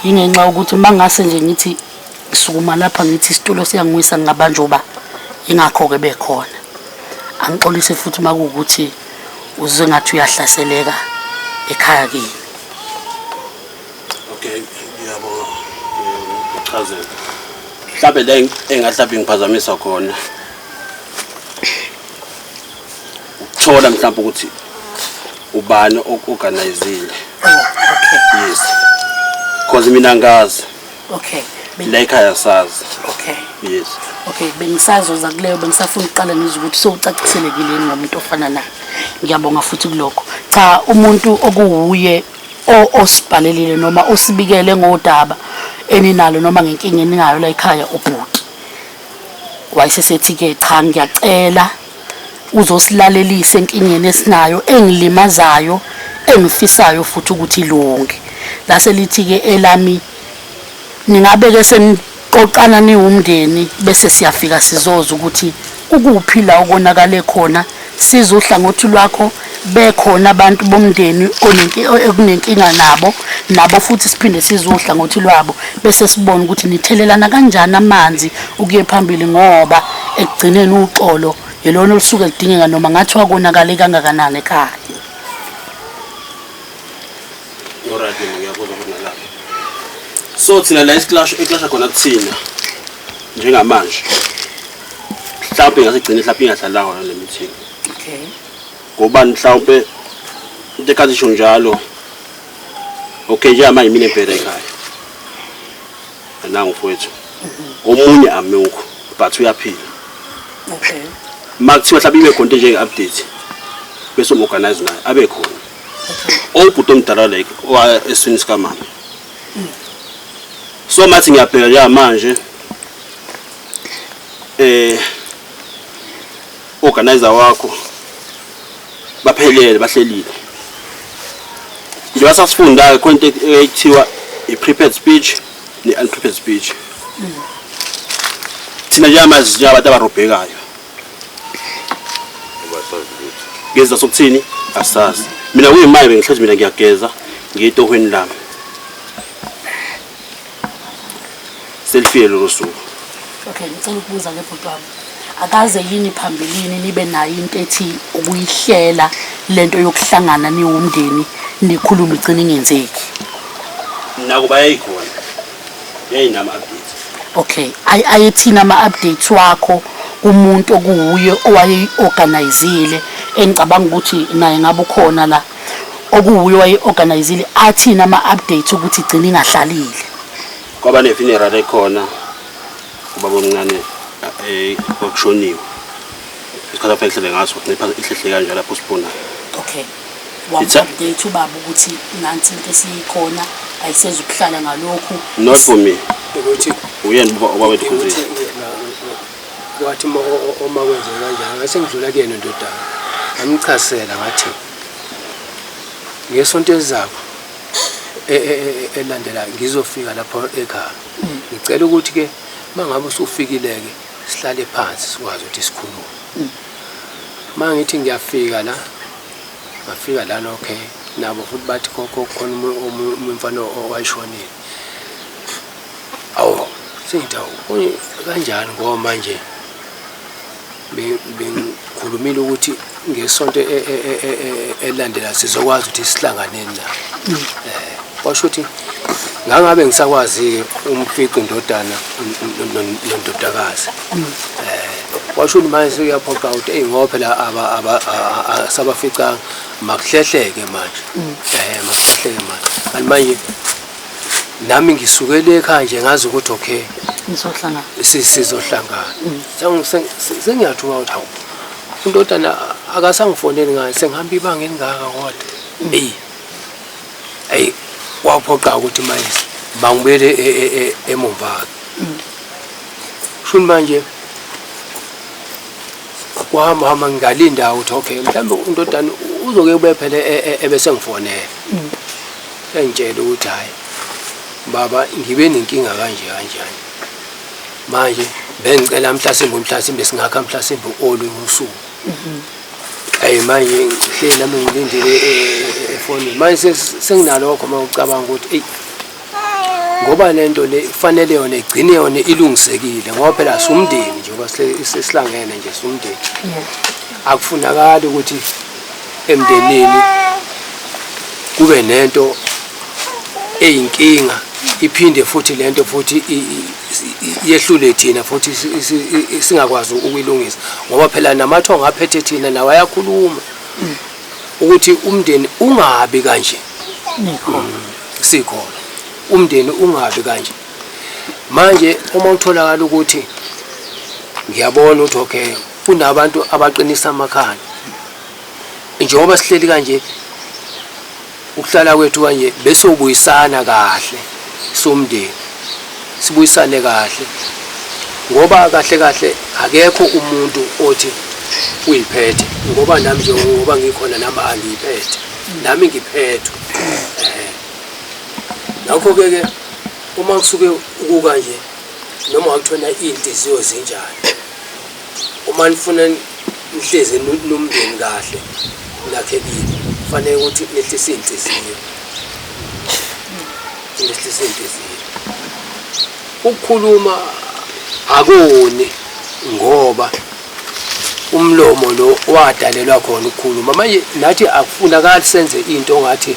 Speaker 1: yingenxa yokuthi uma ngase nje ngithi ngisukuma lapha ngithi isitulo siyangiwisa ngingabanjwa uba, yingakho-ke bekhona. Angixolise futhi uma kuwukuthi uzwe ngathi uyahlaseleka ekhaya kini.
Speaker 5: Okay, ngiyabonga ukuchazela. Mhlawumbe la engahlawumbe ngiphazamisa khona ukuthola mhlawumbe ukuthi ubani oorganizile.
Speaker 1: Oh, okay.
Speaker 5: Yes. Because mina ngazi.
Speaker 1: Okay.
Speaker 5: La ekhaya sazi.
Speaker 1: Okay.
Speaker 5: Yes.
Speaker 1: Okay, bengisazoza kuleyo bengisafuna ukuqala ngizwe ukuthi sowucaciselekile yini ngomuntu ofana nami. Ngiyabonga futhi kulokho. Cha, umuntu okuwuye osibhalelile noma osibikele ngodaba eninalo noma ngenkinga eninayo la ekhaya ubhuti. Wayesesethi-ke cha ngiyacela uzosilalelisa enkingeni esinayo engilimazayo engifisayo futhi ukuthi ilunge. Lase lithi-ke elami ningabe-ke seniqoqana niwumndeni bese siyafika sizoza ukuthi kukuphi la okonakale khona, siza uhlangothi lwakho, bekhona abantu bomndeni okunenkinga nabo, nabo futhi siphinde size uhlangothi lwabo bese sibona ukuthi nithelelana kanjani amanzi ukuye phambili, ngoba ekugcineni uxolo yilona olusuke ludingeka noma ngathiwa konakale kangakanani ekhaya.
Speaker 3: Alright, mina ngiyakuzwa ukuthi nalapho. So thina la isiklash eklasha khona kuthina njengamanje. Mhlawumbe ingasigcina mhlawumbe ingahlalanga le meeting.
Speaker 1: Okay.
Speaker 3: Ngoba mhlawumbe into ekhathi isho njalo. Okay, njengamanje mina ngibheke ekhaya. Nangu mfowethu. Omunye amukho but uyaphila.
Speaker 1: Okay.
Speaker 3: Makuthiwa mhlawumbe ibe khona into njenge-update bese um-organize naye abe khona. Ubhuti omdala like owa eswini sikamama. So mathi ngiyabheka njengamanje organizer wakho baphelele bahlelile. Njengoba sasifunda khona into ekuthiwa i-prepared speech ne-unprepared speech. Thina njengamanje njengabantu abarobhekayo ngeza sokuthini asazi. Mina kuyimanje bengihlezi mina ngiyageza ngiye etohweni lami. Selifike lolo suku.
Speaker 1: Okay, ngicela ukubuza ke bhuti wami. Akaze yini phambilini nibe nayo into ethi ukuyihlela lento yokuhlangana niwumndeni nikhulume igcine ingenzeki?
Speaker 3: Nakuba yayikhona yayinama-updates.
Speaker 1: Okay, ayethina ama-updates wakho kumuntu okuwuye owayeyi-organizile, engicabanga ukuthi naye ngabe ukhona la, okuwuye owayeyi-organizile, athina ama-updates ukuthi igcine ingahlalile.
Speaker 3: Kwaba ne-funeral ekhona ubaba omncane kwakushoniwe. Isikhathi afike ihlele ngaso ihlehle kanjalo lapho sibonayo.
Speaker 1: Okay. Wam-update ubaba ukuthi nansi into esiyikhona ayisezukuhlala ngalokhu.
Speaker 3: Not for me.
Speaker 8: Ukuthi
Speaker 3: uyena ubaba wethu Khuzile.
Speaker 8: Wathi uma kwenzeka kanjalo ngase ngidlula kuyena indodana. Ngamchazela ngathi ngesonto elizako elandela ngizofika lapho ekhaya. Ngicela ukuthi ke mangabe usufikile ke sihlale phansi sikwazi ukuthi sikhulume. Mangithi ngiyafika la ngafika lana okay nabo futhi bathi khona umfana owayeshonile. Awu sengithi awu kanjani ngoba manje bengikhulumile ukuthi ngesonto elandela sizokwazi ukuthi sihlanganeni la. Kwasho ukuthi ngangabe ngisakwazi umfico indodana nondodakazi. Kwasho ukuthi manje sekuyaphoqa ukuthi eyi ngoba phela asabaficanga makuhlehleke manje. Makuhlehleke manje. Kanti manje nami ngisukele ekhaya nje ngazi ukuthi okay
Speaker 1: nizohlangana.
Speaker 8: Sizohlangana. Sengiyathuka ukuthi hawu indodana akasangifoneli ngani sengihamba ibanga elingaka kodwa. Eyi. Eyi waphoqa ukuthi manje bangibuyele emumva. Shuni manje kwahamba hamba ngingalinda ukuthi okay mhlawumbe undodana uzoke ube phela ebese ngifonela. Engitshela ukuthi hayi baba ngibe nenkinga kanje kanjani. Manje bengicela mhlasimbe singakha mhlasimbe olunye usuku. Ayi manje ngihleli nami ngilindile efonini. Manje senginalokho uma ucabanga ukuthi eyi ngoba lento le fanele yona igcine yona ilungisekile ngoba phela sumndeni njengoba sihlangene nje sumndeni. Akufunakali ukuthi emndenini kube nento eyinkinga iphinde futhi lento futhi yehlule thina futhi singakwazi ukuyilungisa ngoba phela namathongo aphethe thina nawo ayakhuluma ukuthi umndeni ungabi kanje. Sikhona umndeni ungabi kanje. Manje uma utholakala ukuthi ngiyabona ukuthi okay kunabantu abaqinisa amakhanda njengoba sihleli kanje ukuhlala kwethu kanje bese ubuyisana kahle somndeni sibuyisane kahle ngoba kahle kahle akekho umuntu othi uyiphethe ngoba nami nje ngoba ngikhona nami angiyiphethe. Nami ngiphethwe. Ngakho ke ke uma kusuke kukanje noma kuthiwa iy'nhliziyo zinjani, uma nifuna nihlezi nomndeni kahle nakhekile, kufanele ukuthi nehlise iy'nhliziyo, nehlise iy'nhliziyo. Ukukhuluma akoni ngoba umlomo lo wadalelwa khona ukukhuluma. Manje nathi akufunakali senze into ongathi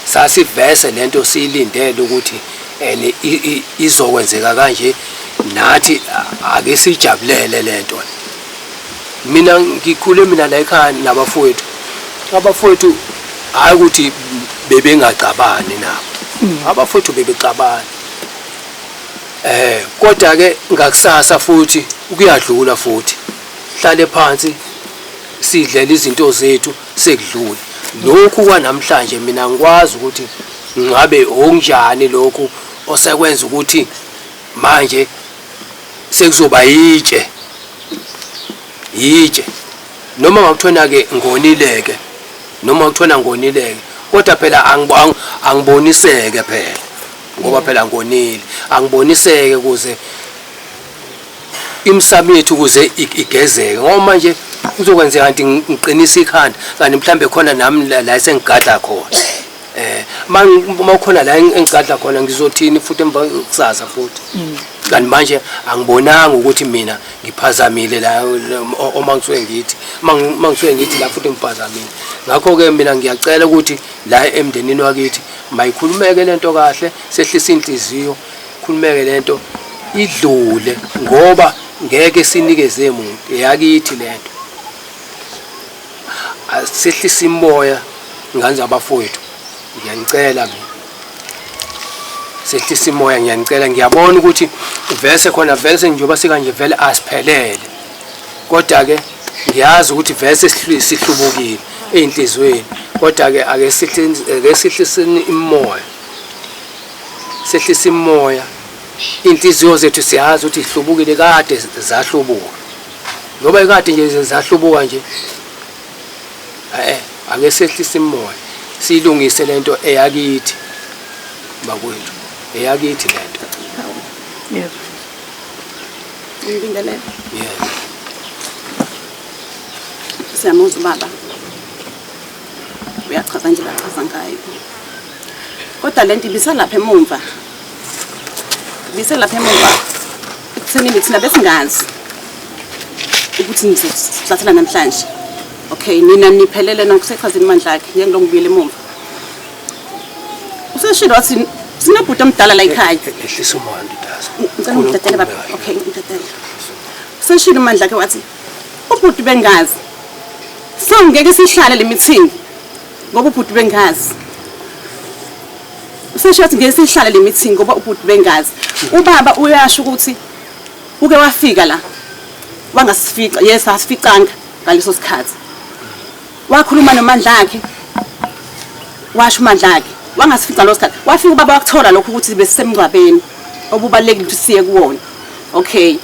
Speaker 8: sasivese lento siyilindele ukuthi ene izokwenzeka kanje, nathi ake sijabulele lento. Mina ngikhule mina la ekhaya nabafowethu, abafowethu hayi ukuthi bebengacabani nabo, abafowethu bebecabana, kodwa ke ngakusasa futhi ukuyadlula futhi hlale phansi sidlela izinto zethu sekudlule. Lokhu kwanamhlanje mina ngikwazi ukuthi ngabe okunjani lokhu osekwenza ukuthi manje sekuzoba yitshe yitshe, noma ngakuthiwa ke ngonileke, noma kuthiwa ngonileke, kodwa phela angiboniseke phela ngoba phela ngonile, angiboniseke kuze imisamo yethu ukuze igezeke, ngoba manje kuzokwenzeka kanti ngiqinisa ikhanda kanti mhlambe khona nami la esengigadla khona. Uma khona la engigadla khona ngizothini futhi emva kusasa futhi, kanti manje angibonanga ukuthi mina ngiphazamile la uma ngisuke ngithi uma ngisuke ngithi la futhi ngiphazamile. Ngakho ke mina ngiyacela ukuthi la emndenini wakithi mayikhulumeke lento kahle, sehlise inhliziyo, khulumeke lento idlule, ngoba ngeke sinikeze muntu eyakithi lento. Sehlise imoya ngane zabafowethu, ngiyanicela mina, sehlise imoya, ngiyanicela. Ngiyabona ukuthi vese khona vese njengoba sikanje vele asiphelele, kodwa ke ngiyazi ukuthi vese sihlubukile ey'nhliziyweni, kodwa ke ake sihliseni imoya, sehlise imoya. Iy'nhliziyo zethu siyazi ukuthi zihlubukile, kade zahlubuka, ngoba kade nje zahlubuka nje. Ake sehlise imoya, siyilungise lento eyakithi bakwethu, eyakithi lento.
Speaker 9: Yebo. Ngibingelele.
Speaker 8: Yebo.
Speaker 9: Siyamuzwa ubaba. Uyachaza nje lachaza ngayo. Kodwa lento ibisalapha emumva. Ibiselapha emumva. Ekuthenini thina besingazi ukuthi nizosithathela namhlanje. Okay, nina niphelele nokusechazeni mandla akhe ngeke ngibuyele emumva. Useshilo wathi sinebhuti omdala la ekhaya.
Speaker 8: Ehlisa umoya ndodazi.
Speaker 9: Ngicela ungidedele baba. Okay, ngidedele. Useshilo mandla akhe wathi ubhuti bengazi. So ngeke sihlale le meeting ngoba ubhuti bengazi. Usesho wathi ngeke sihlale le meeting ngoba ubhuti bengazi. Ubaba uyasho ukuthi uke wafika la wangasifica, yes asificanga ngaleso sikhathi. Wakhuluma nomandla akhe, washo umandla akhe, wangasifica ngaleso sikhathi. Wafika ubaba wakuthola lokho ukuthi besisemngcwabeni obubalulekile ukuthi siye kuwona. Okay,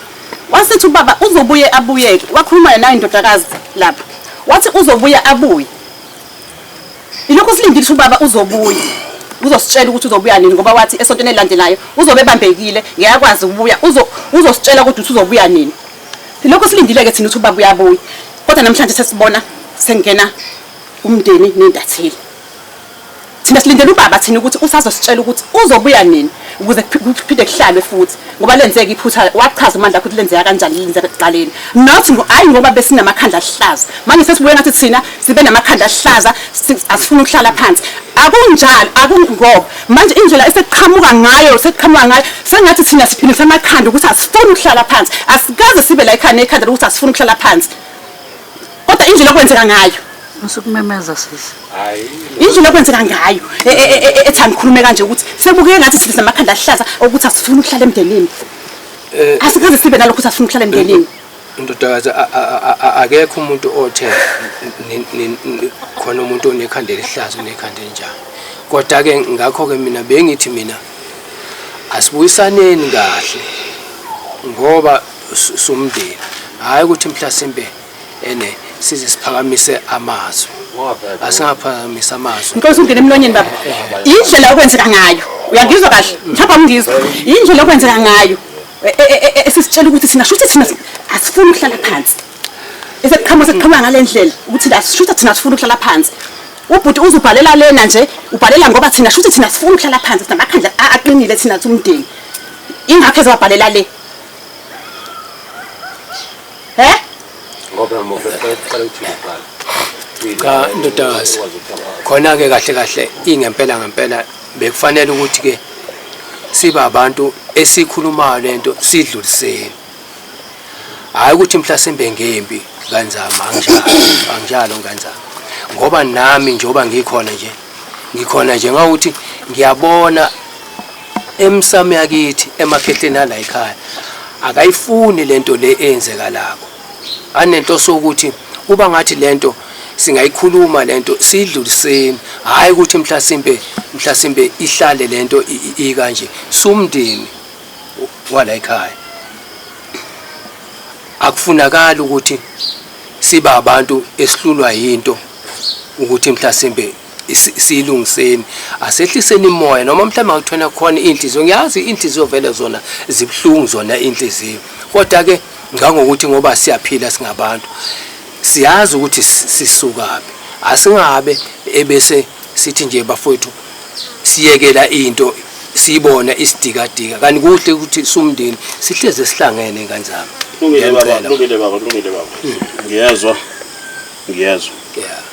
Speaker 9: wasethi ubaba uzobuye abuyeke. Wakhuluma naye indodakazi lapha, wathi uzobuya abuye. Ilokhu silindile ukuthi ubaba uzobuya, uzositshela ukuthi uzobuya nini, ngoba wathi esontweni elilandelayo uzobe ebambekile, ngeke akwazi ukubuya, uzositshela kodwa ukuthi uzobuya nini. Ilokhu silindile-ke thina ukuthi ubaba uyabuya, kodwa namhlanje sesibona sengena umndeni nentatheli. Thina silindele ubaba thina ukuthi usazositshela ukuthi uzobuya nini ukuze kuphinde kuhlalwe futhi, ngoba lenzeka iphutha. Wachaza uMandla ukuthi lenzeka kanjani, lenzeka ekuqaleni, not hhayi ngoba besinamakhanda ahlaza. Manje sesibuye ngathi thina sibe namakhanda ahlaza, asifuni ukuhlala phansi. Akunjalo, akungoba manje indlela esekuqhamuka ngayo, sekuqhamuka ngayo sengathi thina siphilisa amakhanda ukuthi asifuni ukuhlala phansi. Asikaze sibe la ekhaya nekhanda lokuthi asifuni ukuhlala phansi, kodwa indlela okwenzeka ngayo.
Speaker 1: Usukumemeza sisi.
Speaker 9: Indlela okwenzeka ngayo ethi angikhulume kanje ukuthi sebukeke ngathi thina sinamakhanda ahlaza ukuthi asifuni ukuhlala emndenini. Asikaze sibe nalokho ukuthi asifuni ukuhlala emndenini.
Speaker 8: Ndodakazi, akekho umuntu othe khona umuntu onekhanda elihlaza onekhanda elinjani. Kodwa ke ngakho ke mina bengithi mina asibuyisaneni kahle ngoba sumndeni, hhayi ukuthi mhlasimbe ene size siphakamise amazwi. Asingaphakamisa amazwi.
Speaker 9: Ngicela ungene emlonyeni baba. Indlela okwenzeka ngayo. Uyangizwa kahle? Mhlawumbe awungizwa. Indlela okwenzeka ngayo. Esisitshela ukuthi thina shuthi thina asifuni ukuhlala phansi. Eseqhamuka sekuqhamuka ngale ndlela ukuthi la shuthi thina asifuni ukuhlala phansi. Ubhuti uzubhalela lena nje, ubhalela ngoba thina shuthi thina sifuna ukuhlala phansi, sinamakhandla aqinile thina umndeni. Ingakho ezobabhalela le. He?
Speaker 5: Ngoba uma uqala ukuthula kuqala.
Speaker 8: Cha ndodakazi. Khona ke kahle kahle ingempela ngempela bekufanele ukuthi ke siba abantu esikhulumayo lento sidluliseni. Hayi ukuthi mhlasimbe ngempi kanzama anginjalo, anginjalo nganzama. Ngoba nami njengoba ngikhona nje, ngikhona nje ngawuthi ngiyabona emsamo yakithi emakhehleni ala ekhaya akayifuni lento le eyenzekalako. Anenhloso ukuthi uba ngathi lento singayikhuluma lento siyidluliseni, hayi ukuthi mhlasimbe mhlasimbe ihlale lento ikanje. Sumndeni wala ekhaya akufunakali ukuthi siba abantu esihlulwa yinto ukuthi mhlasimbe siyilungiseni, asehliseni imoya noma mhlawumbe akuthona khona inhliziyo. Ngiyazi inhliziyo vele zona zibuhlungu zona inhliziyo, kodwa ke ngangokuthi ngoba siyaphila singabantu siyazi ukuthi sisukaphi, asingabe ebese sithi nje bafowethu siyekela into siyibona isidikadika. Kanti kuhle ukuthi sumndeni sihleze sihlangene ngane zami.
Speaker 3: Kulungile baba, kulungile baba, kulungile baba. Ngiyezwa. Ngiyezwa.
Speaker 8: Yeah.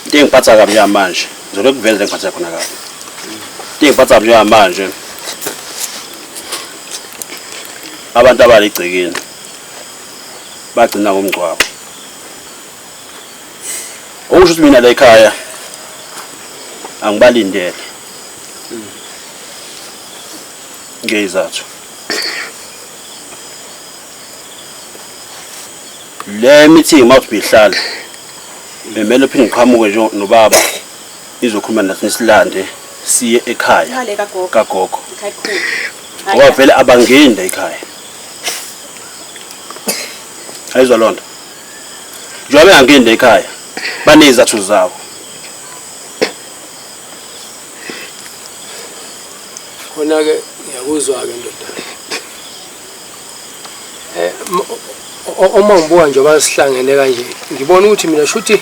Speaker 3: Into engiphatha kabi njengamanje, ngizole kuveza la engiphatha khona kabi. Into engiphatha kabi njengamanje abantu abaligcekeni bagcina ngomgcwabo. Okusho ukuthi mina la ekhaya angibalindele. Ngezathu. Le meeting mawuthi bihlala bemele uphinde ngiqhamuke nje nobaba izokhuluma nathi nisilande siye ekhaya
Speaker 9: Ngale kagogo.
Speaker 3: kagogo
Speaker 9: Ekhaya elikhulu.
Speaker 3: ngoba vele abangeni la ekhaya ayizwa loo nto njengoba bengangeni la ekhaya baney'zathu zabo
Speaker 8: Khona-ke ngiyakuzwa-ke ndodana. Uma ngibuka njengoba sihlangene kanje ngibona ukuthi mina shuthi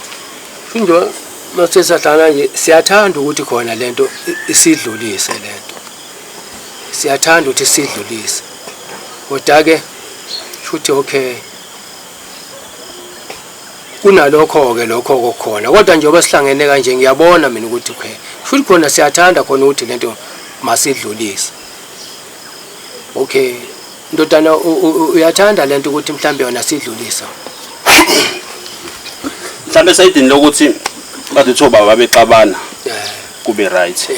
Speaker 8: shuthi njengoba masithe sahlangana nje siyathanda ukuthi khona lento isidlulise lento. Siyathanda ukuthi sidlulise. Kodwa-ke shuthi okay kunalokho-ke lokho kokhona kodwa njengoba sihlangene kanje ngiyabona mina ukuthi okay shuthi khona siyathanda khona ukuthi lento masidlulise. Okay ndodana uyathanda lento ukuthi mhlambe yona sidlulisa.
Speaker 3: Mhlambe esayidini lokuthi bathi kuthiwa obaba bexabana kube right.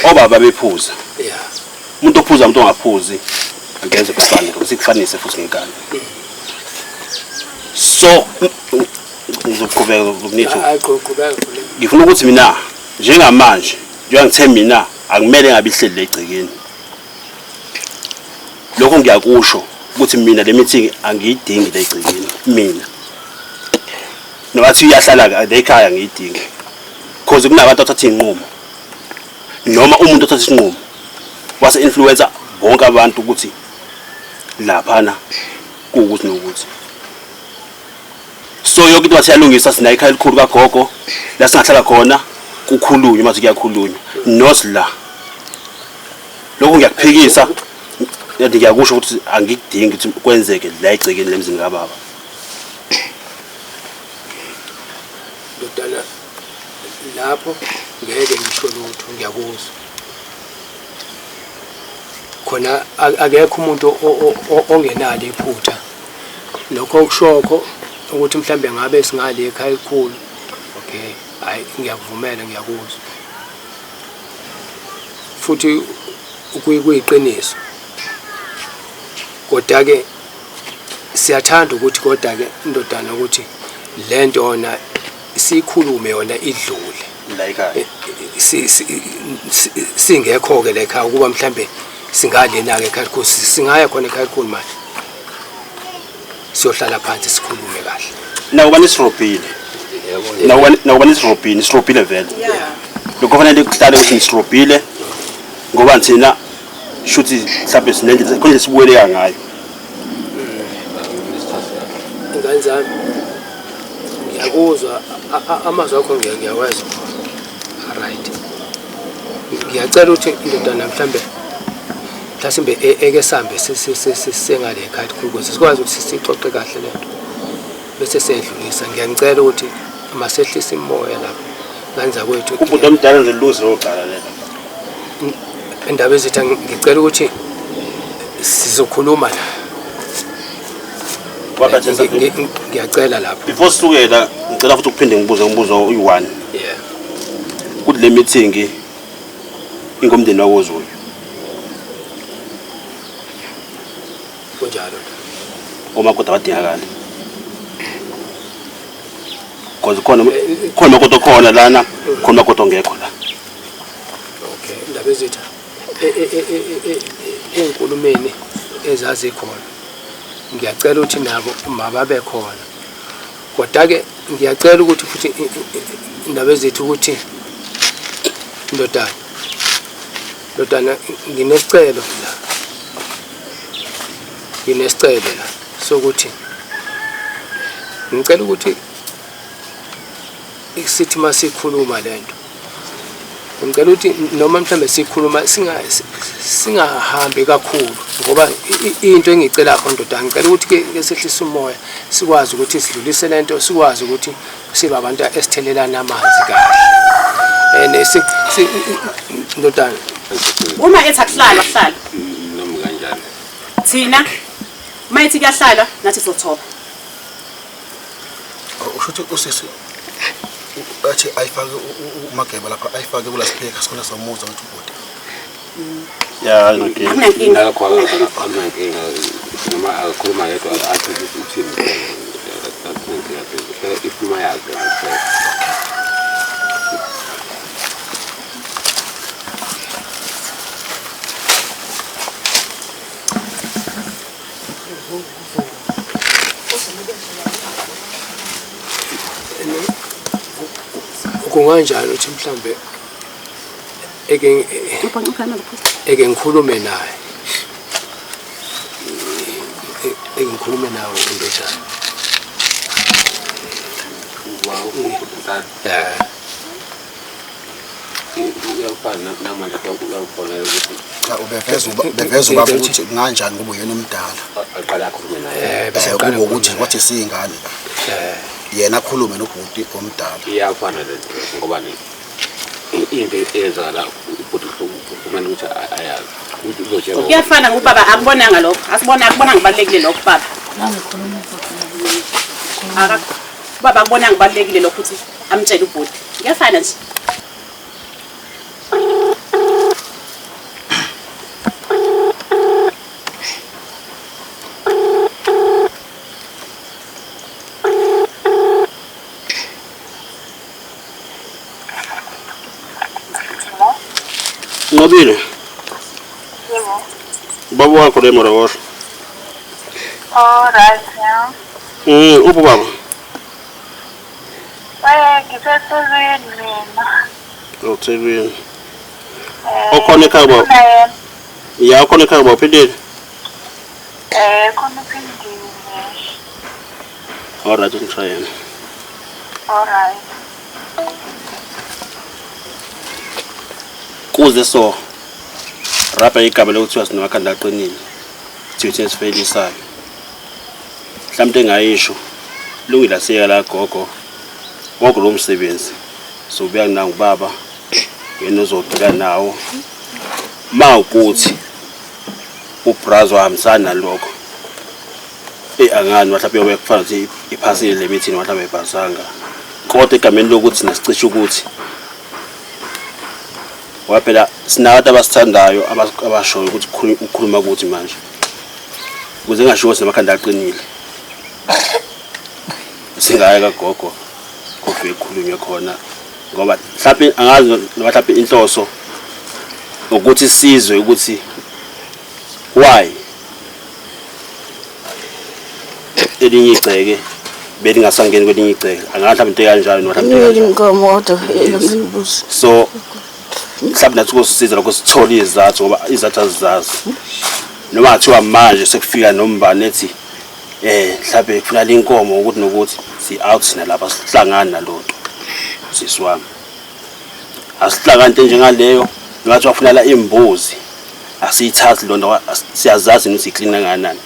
Speaker 3: Obaba bephuza. Umuntu ophuza umuntu ongaphuzi angeze kufane lokho sikufanise futhi ngenkani. So ngizoqhubeka ngokunithu.
Speaker 8: Hayi qhubeka.
Speaker 3: Ngifuna ukuthi mina njengamanje njengoba ngithe mina akumele ngabe ihleli le egcekeni. Lokho ngiyakusho ukuthi mina le meeting angiyidingi le egcekeni mina. Noma thi iyahlala la ekhaya angiyidingi. Because kunabantu athatha izinqumo. Noma umuntu othatha isinqumo wase influencer bonke abantu ukuthi laphana kuwukuthi nokuthi. So yonke into bathi yalungisa sinayo ikhaya elikhulu kagogo la singahlala khona kukhulunywe manje kuyakhulunywa not la. Lokho ngiyakuphikisa yathi ngiyakusho ukuthi angikudingi ukuthi kwenzeke la egcekeni lemzini kababa.
Speaker 8: Ndodana lapho ngeke ngisho lutho ngiyakuzwa. Khona akekho umuntu ongenalo iphutha. Lokho okushokho ukuthi mhlambe ngabe singale ekhaya elikhulu. Okay, hayi ngiyakuvumela ngiyakuzwa. Futhi kuyiqiniso. Kodwa ke siyathanda ukuthi kodwa ke indodana ukuthi lento yona sikhulume yona idlule
Speaker 3: la ekhaya.
Speaker 8: Singekho ke la ekhaya ukuba mhlambe singalena ke ekhaya elikhulu singaya khona ekhaya elikhulu manje. Siyohlala phansi sikhulume kahle.
Speaker 3: Nakuba nisirobhile. Nakuba nisirobhile, nisirobhile vele. Lokho kufanele kuhlale ukuthi nisirobhile ngoba thina shuthi mhlawumbe sinendlela khona sibuyeleka ngayo.
Speaker 8: Ingane zami ngiyakuzwa amazwi akho ngiyawezwa. Right. Ngiyacela ukuthi indodana mhlambe mhlasimbe eke sambe sengale ekhaya ukuze sikwazi ukuthi sixoxe kahle lento bese siyedlulisa. Ngiyanicela ukuthi masehlise imoya lapho ngane zakwethu.
Speaker 3: Ubhuti omdala nje luze locala lelo.
Speaker 8: Indaba ezithi ngicela ukuthi sizokhuluma la. Ngiyacela lapho.
Speaker 3: Before sisukela ngicela futhi ukuphinde ngibuze umbuzo oyi-one.
Speaker 8: Yeah.
Speaker 3: Kuthi le meeting ingomndeni wakoZulu.
Speaker 8: Kunjalo.
Speaker 3: Omakoti abadingakali. Because khona khona umakoti okhona lana, khona umakoti ongekho la.
Speaker 8: Okay, indaba ezitha ey'nkulumeni ezazikhona ngiyacela ukuthi nabo mababe khona kodwa-ke ngiyacela ukuthi futhi indaba ezethu ukuthi ndodana ndodana nginesicelo la nginesicelo la sokuthi ngicela ukuthi sithi masikhuluma lento ngicela ukuthi noma mhlambe sikhuluma singahambi kakhulu ngoba into engiyicela kho ndoda ngicela ukuthi ke sehlise umoya sikwazi ukuthi sidlulise lento sikwazi ukuthi sibe abantu esithelelana amanzi kahle and ndodana
Speaker 9: uma ethi akuhlalwa kuhlalwa
Speaker 5: noma kanjani
Speaker 9: thina uma ethi kuyahlalwa nathi sothoba.
Speaker 2: Usho ukuthi usisi athi ayifake uMageba lapha ayifake kula speaker sikhona somuzwa ukuthi ubhuti.
Speaker 3: Ya
Speaker 9: Akunankinga.
Speaker 5: Nalokho akunankinga noma akhuluma yedwa athi ukuthi uthini akunankinga if uma yazi kuphela.
Speaker 8: Kunganjani ukuthi mhlambe eke eke ngikhulume naye eke ngikhulume nawe indodana.
Speaker 5: Uyafana namanje uyakufonela ukuthi
Speaker 2: Cha ubeveza ubeveza ubaba ukuthi kunganjani kube uyena omdala.
Speaker 5: aqale akhulume naye.
Speaker 8: Bese
Speaker 2: Eh
Speaker 8: aqale
Speaker 2: kube ukuthi
Speaker 8: akhulume.
Speaker 2: wathi siyingane la. Yena akhulume nobhuti omdala.
Speaker 5: Iyafana le nto ngoba ni into eyenzakala ubhuti kumele ukuthi ayazi ukuthi uzotshela
Speaker 9: Kuyafana ngubaba akubonanga lokho asibona akubonanga kubalulekile lokho baba. Aka baba akubonanga kubalulekile lokho ukuthi amtshele ubhuti. Kuyafana nje.
Speaker 3: Nqobile.
Speaker 10: Yebo.
Speaker 3: Ubaba wakho le Morowosho.
Speaker 10: All right, yeah.
Speaker 3: Uphi ubaba?
Speaker 10: NgiseThekwini mina.
Speaker 3: UThekwini.
Speaker 10: Eh,
Speaker 3: Okhona ekhaya baba?
Speaker 10: khona yena.
Speaker 3: Ya ukhona ekhaya baba uphilile.
Speaker 10: Khona uphindile.
Speaker 3: All right, ngitry yena.
Speaker 10: All right.
Speaker 3: Kuze so rapha igama lokuthiwa sinamakhanda aqinile. Thina esifeyilisayo. Mhlawumbe engayisho lungile asiyeka la gogo wonke lo msebenzi sobuya nangubaba yena ozogcila nawo mawukuthi ubrazo wahambisana nalokho angani mhlawumbe yobe kufana ukuthi iphasile le meeting mhlawumbe ayibhasanga kodwa egameni lokuthi nasicishe ukuthi ngoba phela sinabantu abasithandayo abashoyo ukuthi ukukhuluma kuthi manje ukuze ngashiwo sinamakhanda aqinile singaya kagogo kofike kukhulunywe khona ngoba mhlawumbe angazi noma mhlawumbe inhloso ukuthi sizwe ukuthi why elinye igceke Belingasangeni kwelinye icele. Angathi mhlawumbe into kanjalo noma mhlawumbe into kanjalo.
Speaker 11: Inkomo kodwa imbuzi.
Speaker 3: So mhlawumbe nathi kosisiza lokho sithole izathu ngoba izathu azizazi. Noma ngathiwa manje sekufika nombani ethi mhlawumbe kufuna inkomo ukuthi nokuthi si out sina lapha sihlangana nalonto. Sisi wami. Asihlangani into njengaleyo ngathi wafunala imbuzi. Asiyithathi lonto siyazazi ukuthi iclean kangakanani.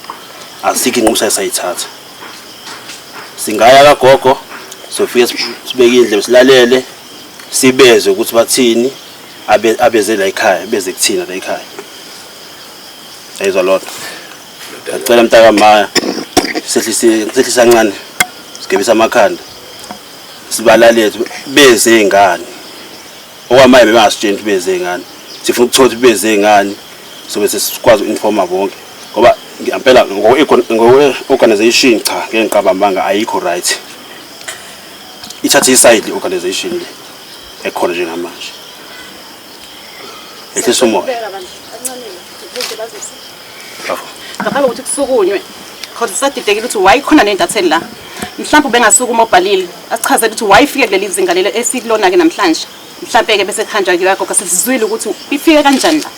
Speaker 3: Asikho inqumo sayithatha. Singaya kagogo sofike sibeke indlebe silalele sibeze ukuthi bathini abeze la ekhaya beze kuthina la ekhaya. Ayizwa lodwa. Ngicela mntaka maya sehlise kancane sigebisa amakhanda sibalalele beze ingane. Okwamanje bengasitsheli ukuthi beze ingane. Sifuna ukuthola ukuthi beze ingane sobe sesikwazi uinforma bonke. Ngoba ngempela ngo-organization cha ngeke ngiqabambanga ayikho right. Ithathe iside le organization le ekhona njengamanje. Ehlisa umoya.
Speaker 9: Ngaphambi kokuthi kusukunywe because sisadidekile ukuthi why khona nentatheli la. Mhlawumbe ubengasukuma obhalile asichazele ukuthi why ifike kuleli zinga leli esikulona ke namhlanje. Mhlawumbe ke bese kuhanjwa ke kagogo sesizwile ukuthi ifike kanjani la.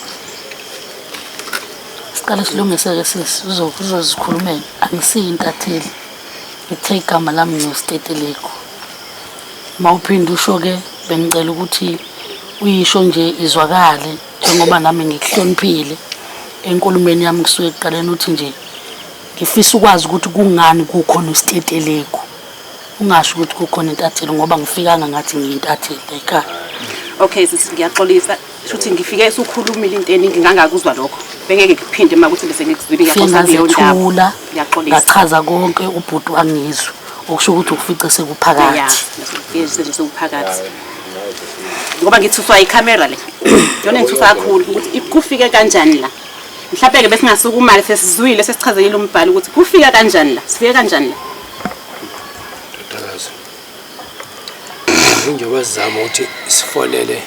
Speaker 1: Siqale silungise-ke sisi uzozikhulumela. Angisiyo intatheli. Ngithe igama lami nguStetelegu. Uma uphinde usho-ke bengicela ukuthi uyisho nje izwakale njengoba nami ngikuhloniphile enkulumeni yami kusuke ekuqaleni uthi nje ngifisa ukwazi ukuthi kungani kukhona uStetelegu. Ungasho ukuthi kukhona intatheli ngoba ngifikanga ngathi ngiyintatheli la ekhaya.
Speaker 9: Okay sisi ngiyaxolisa shuthi ngifike usukhulumile into eningi ngangakuzwa lokho. Bengeke ngikuphinde uma ukuthi bese ngikuzwile
Speaker 1: Ngifike
Speaker 9: ngiyaxolisa kuleyo ndaba.
Speaker 1: ngazethula
Speaker 9: Ngiyaxolisa.
Speaker 1: ngachaza konke ubhuti wangizwa okusho ukuthi ukufice
Speaker 9: Ya,
Speaker 1: sekuphakathi.
Speaker 9: ngifike sekuphakathi. Ngoba ngithuswa ikhamera le. Yona engithusa kakhulu ukuthi kufike kanjani la. Mhlawumbe ke besingasukuma sesizwile sesichazelile umbhalo ukuthi kufika kanjani la. Sifike kanjani la.
Speaker 8: Ndodakazi. Njengoba sizama ukuthi sifonele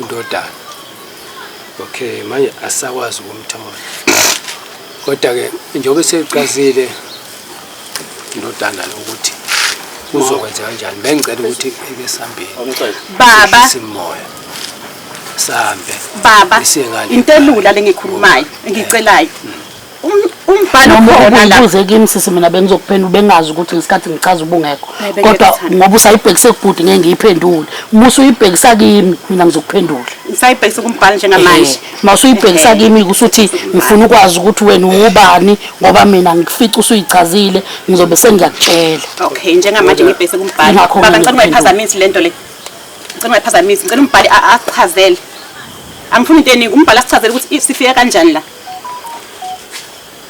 Speaker 8: undodana. Okay, manje asakwazi ukumthola. Kodwa ke njengoba sechazile indodana ukuthi kuzokwenza kanjani, bengicela ukuthi eke sihambeni.
Speaker 9: Baba.
Speaker 8: Simoya. Sihambe.
Speaker 9: Baba,
Speaker 8: Isiye ngale.
Speaker 9: into elula lengikukhulumayo, engicelayo. Umbhalo
Speaker 1: Noma
Speaker 9: khona la.
Speaker 1: ubuze kimi sisi mina bengizokuphendula bengazi ukuthi ngesikhathi ngichaza ubungekho.
Speaker 9: Hayi, bengeke
Speaker 1: Kodwa
Speaker 9: ngithande.
Speaker 1: ngoba usayibhekise kubhuti ngeke ngiyiphendule. Uma usuyibhekisa kimi mina ngizokuphendula.
Speaker 9: Ngisayibhekise kumbhalo njengamanje.
Speaker 1: Uma usuyibhekisa kimi kusuthi ngifuna ukwazi ukuthi wena ubani ngoba mina ngikufica usuyichazile ngizobe sengiyakutshela.
Speaker 9: Okay, njengamanje ngibhekise kumbhalo.
Speaker 1: Ingakho
Speaker 9: Baba
Speaker 1: mina
Speaker 9: ngicela ungayiphazamisi lento le. Ngicela ungayiphazamisi, ngicela umbhali asichazele. Angifuni into eningi, umbhali asichazele ukuthi sifike kanjani la.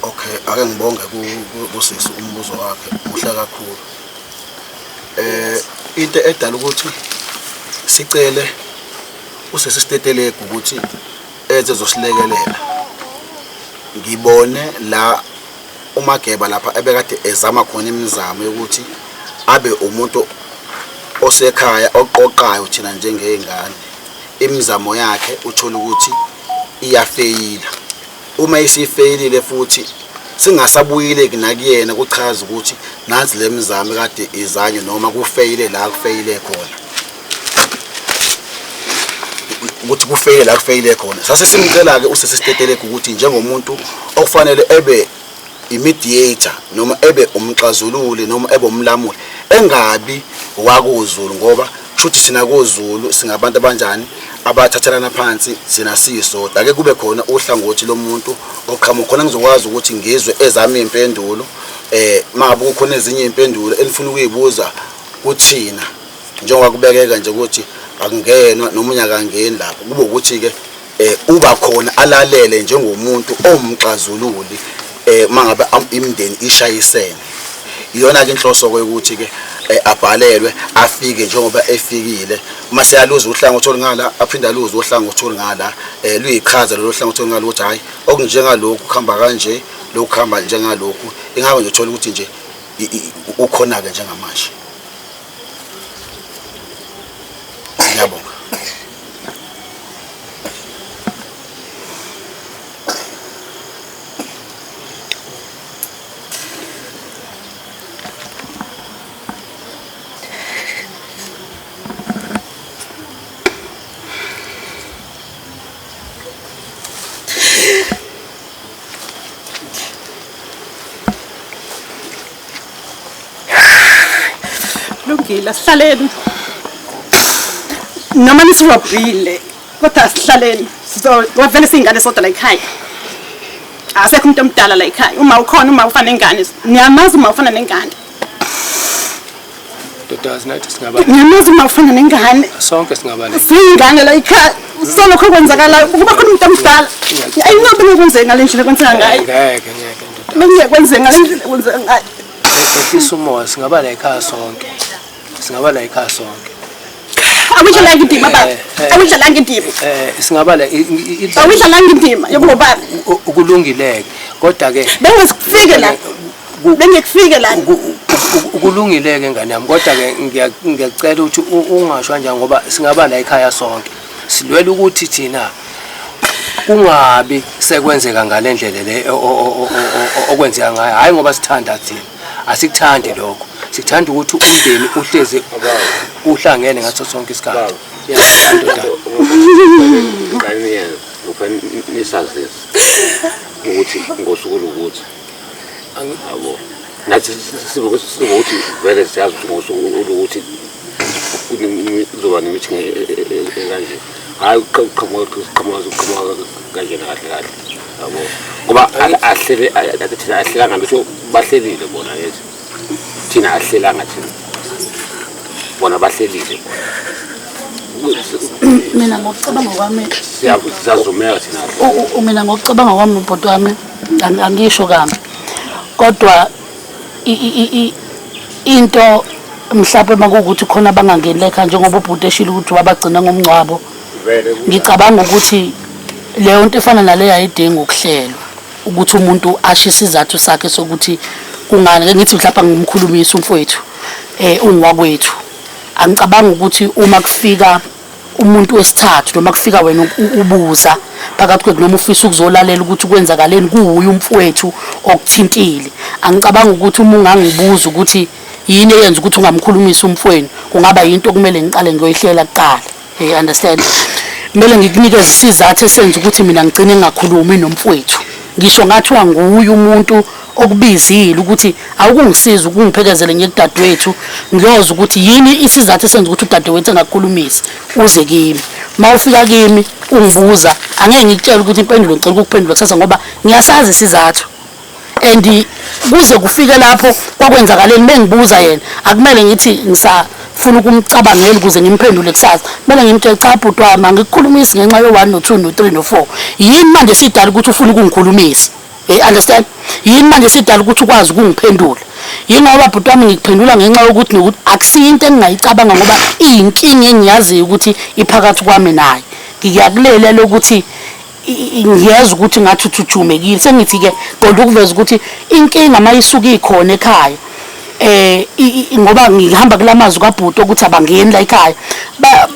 Speaker 2: Okay, ake ngibonge kusisi umbuzo wakhe muhle kakhulu. Into edala ukuthi sicele usisi Stetelegu ukuthi eze zosilekelela. Ngibone la uMageba lapha ebekade ezama khona imizamo yokuthi abe umuntu osekhaya oqoqayo thina njengezingane. Imizamo yakhe uthola ukuthi iyafeyila. Uma isifeyilile futhi singasabuyile nakuyena kuchaza ukuthi nansi le mizamo kade izanywe noma kufeyile la kufeyile khona. Ukuthi kufeyile la kufeyile khona. Sase simcela ke usisi Stetelegu ukuthi njengomuntu okufanele ebe imediator noma ebe umxazululi noma ebe umlamuli engabi wakuZulu ngoba kushuthi sina kuZulu singabantu abanjani abathathelana phansi sina sisodwa. Ake kube khona uhlangothi lomuntu oqhamuka khona ngizokwazi ukuthi ngizwe ezami impendulo mangabe kukhona ezinye impendulo enifuna ukuyibuza kuthina njengoba kubekeka nje ukuthi akungenwa noma unyaka angeni lapho kube ukuthi ke uba khona alalele njengomuntu omxazululi mangabe imindeni ishayisene. Iyona ke inhloso ukuthi ke abhalelwe afike njengoba efikile mase yaluza uhlangothi olungala aphinda aluze uhlangothi olungala luyichaza lolu hlangothi olungala ukuthi hayi okunjengalokhu kuhamba kanje lokhu kuhamba njengalokhu ingabe nje uthola ukuthi nje ukhona ke njengamanje. Ngiyabonga.
Speaker 9: Kulungile, asihlaleni. Noma nisirobhile, kodwa asihlaleni. Sizovele siyingane sodwa la ekhaya. Asekho umuntu omdala la ekhaya. Uma ukhona uma ufana nengane, niyamazi uma ufana nengane.
Speaker 8: Ndodazi nathi singaba
Speaker 9: Niyamazi uma ufana nengane.
Speaker 8: sonke singaba le.
Speaker 9: Siyingane la ekhaya. Solokho kwenzakala ukuba khona umuntu omdala. Ayinobe ngikwenzeka ngale ndlela kwenzeka ngayo.
Speaker 8: Ngeke ngeke ndoda.
Speaker 9: Bengeke kwenzeka ngale ndlela kwenzeka ngayo.
Speaker 8: Ehlisa umoya singaba la ekhaya sonke. Singaba la ekhaya sonke.
Speaker 9: Awuyidlalanga indima baba. Awuyidlalanga indima.
Speaker 8: Singaba la
Speaker 9: Awuyidlalanga indima yokungobaba.
Speaker 8: Ukulungileke kodwa ke
Speaker 9: Bengekufike la. Bengekufike la.
Speaker 8: Ukulungileke ngane yami kodwa ke ngiyacela ukuthi ungasho kanjani ngoba singaba la ekhaya sonke. Silwela ukuthi thina kungabi sekwenzeka ngale ndlela le okwenzeka ngayo, hhayi ngoba sithanda thina, asikuthandi lokho, sikuthanda ukuthi umndeni uhlezi uhlangene ngaso sonke isikhathi.
Speaker 5: Nisazise ukuthi ngosuku lokuthi yabo nathi sibokuthi vele siyazi ukuthi ngosuku lokuthi kuzoba ne-meeting ekanje, hhayi uqhamuka uqhamuka kanjena kahle kahle yabo, ngoba ahlele thina ahlelanga lutho, bahlelile bona yethi thina ahlelanga thina, bona bahlelile bona.
Speaker 1: Mina ngokucabanga kwami
Speaker 5: siyazumeka thina.
Speaker 1: Mina ngokucabanga kwami bhuti wami angisho kambi, kodwa into mhlawumbe makuwukuthi khona abangangeni ekhaya njengoba ubhuti eshilo ukuthi wabagcina ngomngcwabo, ngicabanga ukuthi leyo nto efana naleyo ayidingi ukuhlelwa ukuthi umuntu asho isizathu sakhe sokuthi kungani. Ke ngithi mhlawumbe ngimkhulumisa umfowethu ungowakwethu, angicabanga ukuthi uma kufika umuntu wesithathu noma kufika wena ubuza phakathi kwethu noma ufisa ukuzolalela ukuthi kwenzakaleni kuwuye umfowethu okuthintile, angicabanga ukuthi uma ungangibuza ukuthi yini eyenza ukuthi ungamkhulumisi umfowenu kungaba yinto okumele ngiqale ngiyoyihlela kuqala. You understand? Kumele ngikunikeze isizathu esenza ukuthi mina ngigcine ngingakhulumi nomfowethu, ngisho ngathiwa nguye umuntu okubizile ukuthi awukungisiza ukungiphekezele ngiye kudadewethu ngiyozwa ukuthi yini isizathu esenza ukuthi udadewethu engakukhulumisi uze kimi. Uma ufika kimi ungibuza angeke ngikutshele ukuthi impendulo ngicela ukukuphendula kusasa ngoba ngiyasazi isizathu, and kuze kufike lapho kwakwenzakaleni mengibuza yena akumele ngithi ngisafuna ukumcabangela ukuze ngimphendule kusasa, kumele ngimtshele cha bhuti wami angikukhulumisi ngenxa yo-1 no-2 no-3 no-4, yini manje sidala ukuthi ufuna ukungikhulumisa? You understand? Yini manje sidala ukuthi ukwazi ukungiphendula? Yingoba bhuti wami ngikuphendula ngenxa yokuthi nokuthi akusiyo into engingayicabanga ngoba iyinkinga engiyaziyo ukuthi iphakathi kwami naye. Ngiyakulela lokuthi ngiyezwa ukuthi ngathi uthujumekile, sengithi-ke qonda ukuveza ukuthi inkinga uma isuke ikhona ekhaya ngoba ngihamba kulamazwi kabhuti ukuthi abangeni la ekhaya,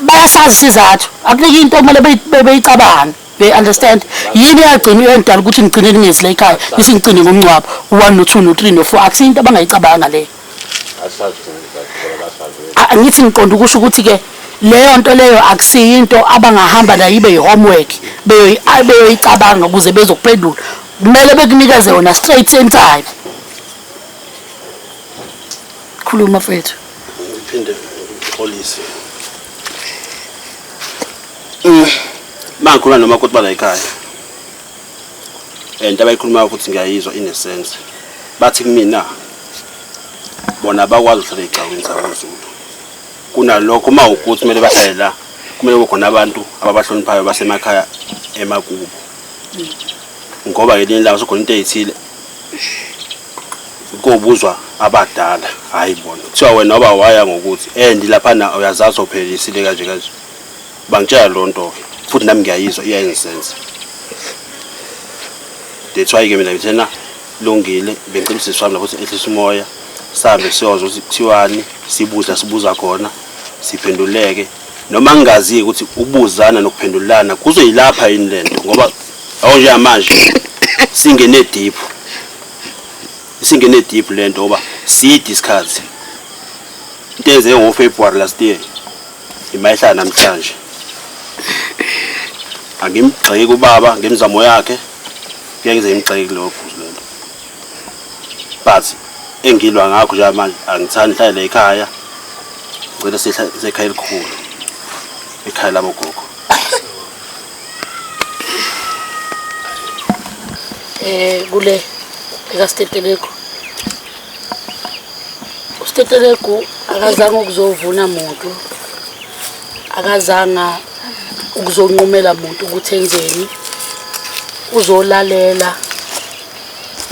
Speaker 1: bayasazi isizathu, akulike into okumele beyicabange. They understand? Yini eyagcina eyadala ukuthi ngigcine ningezi la ekhaya, nisingigcine ngomngcwabo u-1 no-2 no-3 no-4, akusiyo into abangayicabanga leyo. Angithi ngiqonda ukusho ukuthi-ke leyo nto leyo akusiyo into abangahamba nayo ibe yi-homework beyoyicabanga ukuze bezokuphendula, kumele bekunikeze yona straight same time. Khuluma mfethu.
Speaker 3: Ngiphinde ngixolise. Mangikhuluma nomakoti bala ekhaya. And abayikhulumayo futhi ngiyayizwa inesense. Bathi kumina bona abakwazi ukuhlala ey'gcawini zakwaZulu. Kunalokho uma ukuthi kumele bahlale la, kumele kube khona abantu ababahloniphayo basemakhaya emakubo. Ngoba ngelinye ilanga sekukhona into ey'thile kobuzwa abadala, hhayi bona. Kuthiwa wena waba waya ngokuthi and laphana uyazazi awuphelelisile kanje kanje. Bangitshela leyo nto-ke futhi nami ngiyayizwa iyayengisenza. That's why-ke mina ngithena lungile bengicela usisi wami lapho ukuthi ehlise umoya sihambe siyozwa ukuthi kuthiwani, sibuze sibuza khona siphenduleke, noma ngingazi-ke ukuthi ukubuzana nokuphendulana kuzoyilapha yini le nto, ngoba yabo njengamanje singene deep, isingene deep le nto ngoba side isikhathi. Into eyenzeke ngoFebruary last year imayihlala namhlanje. Angimgxeki ubaba ngemizamo yakhe, ngeke ngize ngimgxeke kuleyo phuzu lelo, but engilwa ngakho njengamanje angithandi ngihlale ekhaya. Ngicela sehla sekhaya elikhulu. Ekhaya labo gogo.
Speaker 1: Kule ekaStetelegu. UStetelegu akazange ukuzovuna muntu. Akazanga ukuzonqumela muntu ukuthi enzeni. Uzolalela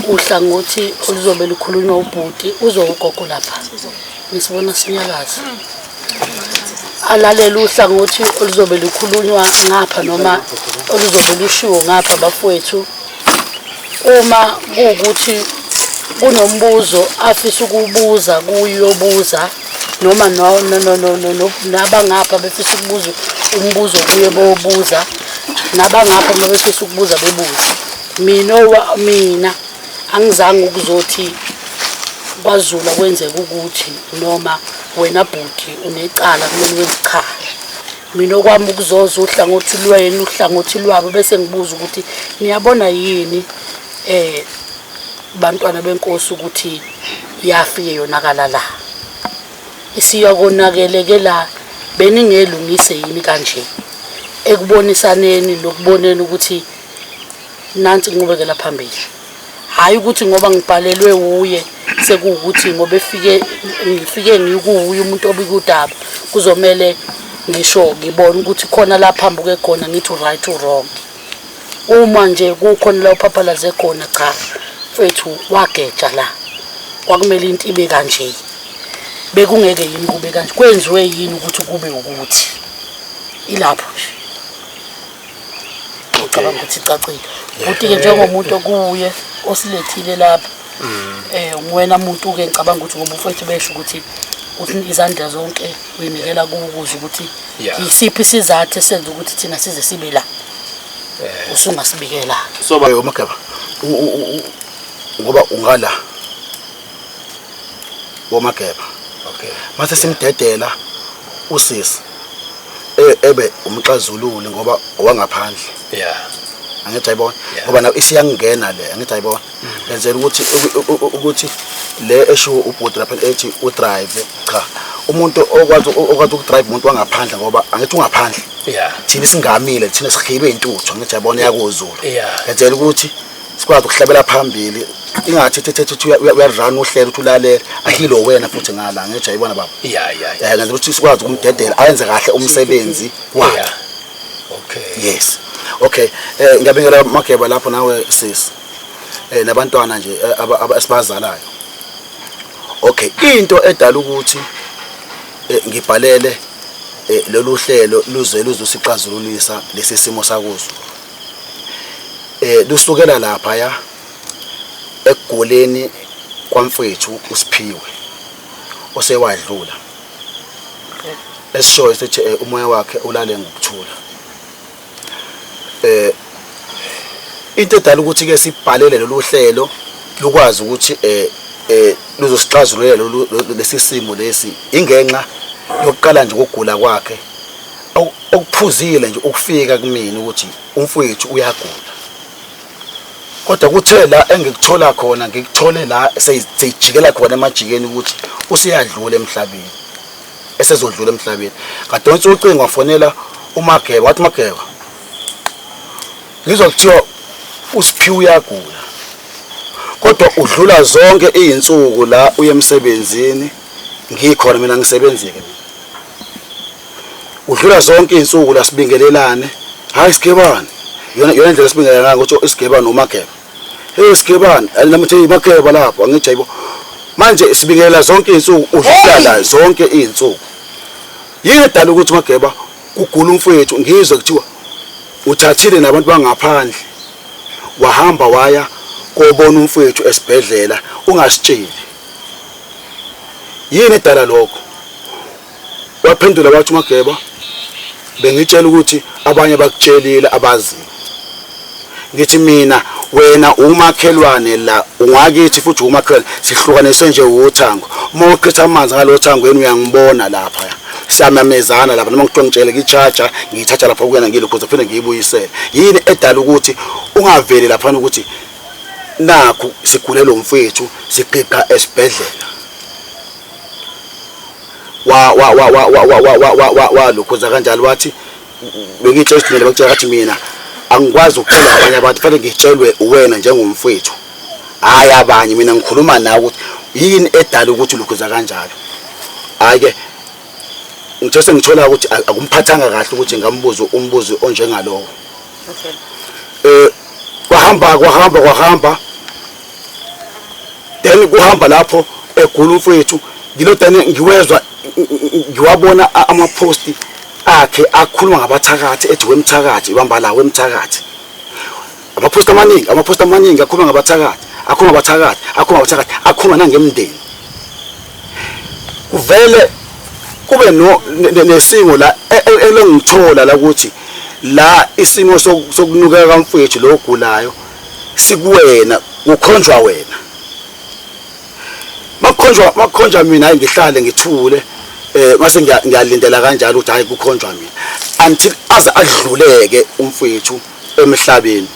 Speaker 1: uhlangothi oluzobe lukhulunywa ubhuti uzowugogo lapha. Ngisibona sinyakaza. Alalele uhlangothi oluzobe lukhulunywa ngapha noma oluzobe lushiwo ngapha bafowethu. Uma kuwukuthi kunombuzo afisa ukuwubuza kuyobuza noma no no no no no no nabangapha befisa ukubuza umbuzo kuye bobuza nabangapha uma befisa ukubuza bebuze. Mina mina angizange ukuzothi kwaZulu kwenzeka ukuthi noma wena bhuti unecala kumele wenze cha. Mina okwami ukuzoza uhlangothi lwenu uhlangothi lwabo bese ngibuza ukuthi niyabona yini bantwana benkosi ukuthi yafike yonakala la. Isiyakonakeleke la beningelungise yini kanje ekubonisaneni nokuboneni ukuthi nansi inqubekela phambili. Hayi ukuthi ngoba ngibhalelwe uye sekuwukuthi ngoba efike ngifike ngikuwuye umuntu obika udaba kuzomele ngisho ngibone ukuthi khona la phambuke khona ngithi right or wrong. Uma nje kukhona la uphaphalaze khona cha mfethu wageja la kwakumele into ibe kanje bekungeke yini kube kanje kwenziwe yini ukuthi kube ukuthi ilapho nje. Ngicabanga ukuthi icacile. Uthi-ke njengomuntu okuye osilethile lapha wena muntu-ke ngicabanga ukuthi ngoba umfowethu besho ukuthi uthi izandla zonke uyinikela kuwe ukuze ukuthi yisiphi isizathu esenza ukuthi thina size sibe la. Usungasibikela.
Speaker 2: So ba uMageba ngoba ungala woMageba.
Speaker 8: Okay.
Speaker 2: Mase simdedela usisi ebe umxazululi ngoba owangaphandle.
Speaker 8: Yeah.
Speaker 2: Angithi ayibona ngoba nayo isiyangena le angithi ayibona. Ngenzela ukuthi ukuthi le esho ubhuti lapha ethi udrive cha umuntu okwazi ukudrive umuntu wangaphandle ngoba angithi ungaphandle.
Speaker 8: Yeah.
Speaker 2: Thina singamile thina sikhilwe intuthu angithi ayibona yakoZulu.
Speaker 8: Yeah.
Speaker 2: Ngenzela ukuthi sikwazi ukuhlabela phambili ingathi thethe uyarun uhlelo uthi ulalele ahilo wena futhi ngala angithi ayibona baba.
Speaker 8: Yeah yeah.
Speaker 2: Ngenzela ukuthi sikwazi ukumdedela ayenze kahle umsebenzi wakhe.
Speaker 8: Okay.
Speaker 2: Yes. Okay. Ngiyabingelela Mageba lapho nawe sis. Nabantwana nje abasibazalayo. Okay, into edala ukuthi ngibhalele lolu hlelo luze luzosixazululisa lesi simo sakuzo. Lusukela lapha ya ekuguleni kwamfethu uSiphiwe osewadlula. Esishoyo sithi umoya wakhe ulale ngokuthula. Into edala ukuthi ke sibhalele lolu hlelo lukwazi ukuthi luzosixazululela lesi simo lesi ingenxa yokuqala nje ukugula kwakhe okuphuzile nje ukufika kumina ukuthi umfowethu uyagula. Kodwa kuthe la engikuthola khona ngikuthole la seyijikela khona emajikeni ukuthi useyadlula emhlabeni. Esezodlula emhlabeni. Ngadonsa ucingo wafonela uMageba wathi Mageba ngizwa kuthiwa uSiphiwe uyagula. Kodwa udlula zonke izinsuku la uye emsebenzini ngikhona mina ngisebenzike mina. Udlula zonke izinsuku la sibingelelane. Hayi sigebane. Yona yona indlela sibingelelana ngayo ukuthi isigebane uMageba. Hey sigebane, nami ngithi Mageba lapho angithi ayibo. Manje sibingelela zonke izinsuku udlula la zonke izinsuku. Yini edala ukuthi Mageba kugula umfowethu ngizwe kuthiwa uthathile nabantu bangaphandle wahamba waya kobona umfowethu esibhedlela ungasitsheli. Yini edala lokho? Waphendula wathi uMageba bengitshela ukuthi abanye bakutshelile abaziyo. Ngithi mina wena umakhelwane la ungakithi futhi umakhelwane sihlukaniswe nje uthango. Uma uchitha amanzi ngalo thangweni uyangibona lapha. Siyamemezana lapha noma ngithiwa ngitshele ngicharger ngiyithatha lapha kuyena ngilokhu phinde ngiyibuyisele. Yini edala ukuthi ungaveli lapha ukuthi nakhu sigulele umfethu siqiqa esibhedlela. Wa wa wa wa wa wa wa wa wa walokhuza kanjalo wathi bengitshela ukuthi mina bakutshela kathi mina angikwazi ukutshelwa abanye abantu fanele ngitshelwe uwena njengomfowethu hhayi abanye mina ngikhuluma nawe ukuthi yini edala ukuthi ulokhuza kanjalo hhayi ke ngithe sengithola ukuthi akumphathanga kahle ukuthi ngambuza umbuzo onjengalowo
Speaker 1: Okay.
Speaker 2: eh kwahamba kwahamba kwahamba then kuhamba lapho egula umfowethu ngilodane ngiwezwa ngiwabona amaposti akhe akhuluma ngabathakathi ethi wemthakathi ibamba la wemthakathi amaposti amaningi amaposti amaningi akhuluma ngabathakathi akhuluma ngabathakathi akhuluma ngabathakathi akhuluma nangemndeni kuvele kube no nesimo la e, e, elengithola la ukuthi la isimo sokunukeka kamfowethu lo ogulayo sikuwena kukhonjwa wena makukhonjwa makukhonjwa mina hayi ngihlale ngithule eh mase ngiyalindela kanjalo ukuthi hayi kukhonjwa mina until aze adluleke umfowethu emhlabeni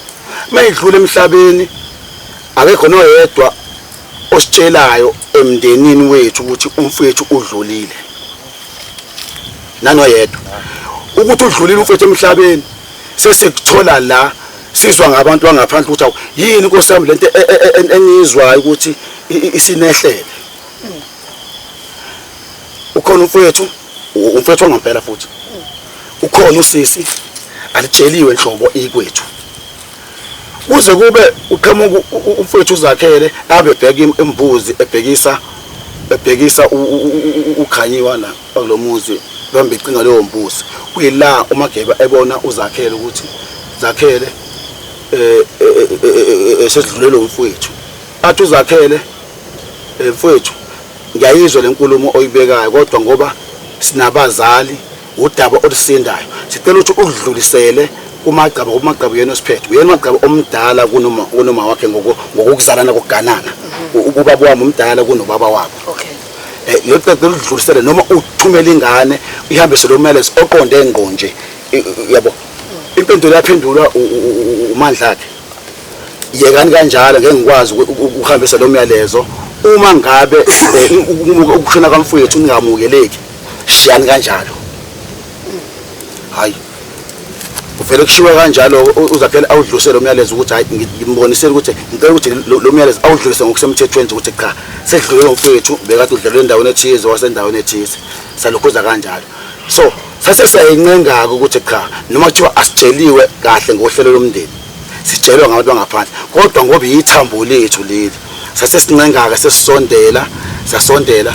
Speaker 2: mayidlula emhlabeni akekho noyedwa ositshelayo emndenini wethu ukuthi umfowethu udlulile nanoyedwa ukuthi udlulile umfowethu emhlabeni sesikuthola la sizwa ngabantu bangaphandle ukuthi awu yini nkosi yami lento e, e, e, eniyizwayo ukuthi isinehlele ukhona umfowethu umfowethu wangampela futhi ukhona usisi alitsheliwe nhlobo ikwethu kuze kube uqhamuka umfowethu uzakhele abe bheka imbuzi ebhekisa ebhekisa ukhanyiwa la kulomuzi bambe icinga leyo mbuzi kuyila uMageba ebona uzakhele ukuthi zakhele eh, eh, eh, eh sesidlulele umfowethu athi uzakhele mfowethu ngiyayizwa lenkulumo oyibekayo kodwa ngoba sinabazali udaba olusindayo sicela ukuthi udlulisele kumagcaba kumagcaba uyena osiphethe uyena umagcaba omdala kunoma kunoma wakhe ngokuzalana kokuganana ubaba wami umdala kunobaba wabo
Speaker 1: okay
Speaker 2: eh ngicela udlulisele noma uthumele ingane ihambise lo meleso oqonde ngqo nje yabo impendulo yaphendulwa umandla akhe yekani kanjalo ngeke ngikwazi ukuhambisa lo myalezo uma ngabe eh, ukushona kamfowethu ningamukeleki shiyani kanjalo hayi uvele kushiwe kanjalo uzakhele awudlulisele umyalezo ukuthi hayi ngimbonisele ukuthi ngicela ukuthi lo myalezo awudlulise ngokusemthethweni nje ukuthi cha sedlulele umfowethu bekade udlelwe endaweni ethize wasendaweni ethize salokhuza kanjalo so sase siyayincengaka ukuthi cha noma kuthiwa asitsheliwe kahle ngohlelo lomndeni sitshelwa ngabantu bangaphandle kodwa ngoba yithambo lethu leli sase sincengaka sesisondela sasondela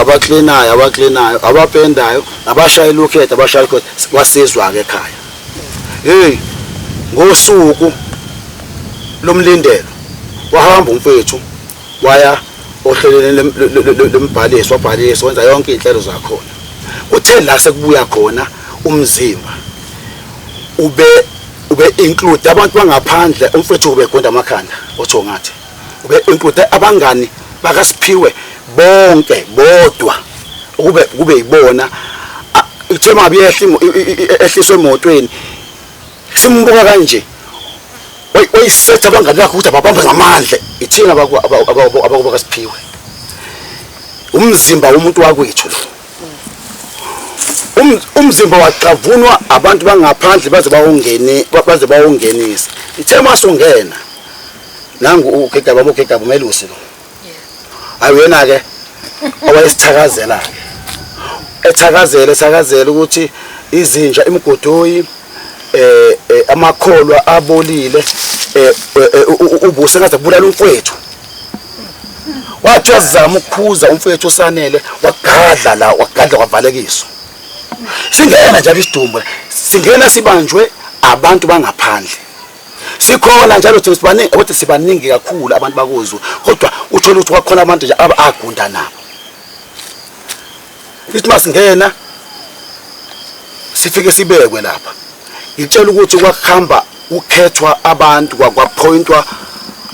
Speaker 2: abaklinayo abaklinayo abapendayo abashayela ukhetha abashayela ukhetha kwasizwa-ke ekhaya hey ngosuku lomlindelo wahamba umfethu waya ohlelweni lombhaliso wabhalisa wenza yonke iy'nhlelo zakhona kuthe la sekubuya khona umzimba ube ube include abantu bangaphandle umfethu ubegonda amakhanda othongathi ube include abangani bakasiphiwe bonke bodwa ukube kube yibona ithe mabi yehla ehliswe emotweni simbuka kanje wayisetha abangani bakhe ukuthi ababambe ngamandla ithina abakuba kasiphiwe umzimba womuntu wakwethu lo um, umzimba waxavunwa abantu bangaphandle baze bawungene baze bawungenise ithe masungena nangu ugigaba ugigaba umelusi lo hayi uyena ke owayesithakazela ethakazela ethakazela ukuthi izinja imigodoyi eh, eh amakholwa abolile eh, eh, ubuse ngaze kubulala umfowethu wathi wazama ukukhuza umfowethu usanele wagadla la wagadla kwavalekiswa singena njalo isidumbu singena sibanjwe abantu bangaphandle sikhona njalo thina sibaningi kodwa sibaningi kakhulu abantu bakuzo kodwa uthole ukuthi kwakhona abantu nje abagunda nabo ithi masingena sifike sibekwe lapha ngitshela ukuthi kwakuhamba kukhethwa abantu kwaphointwa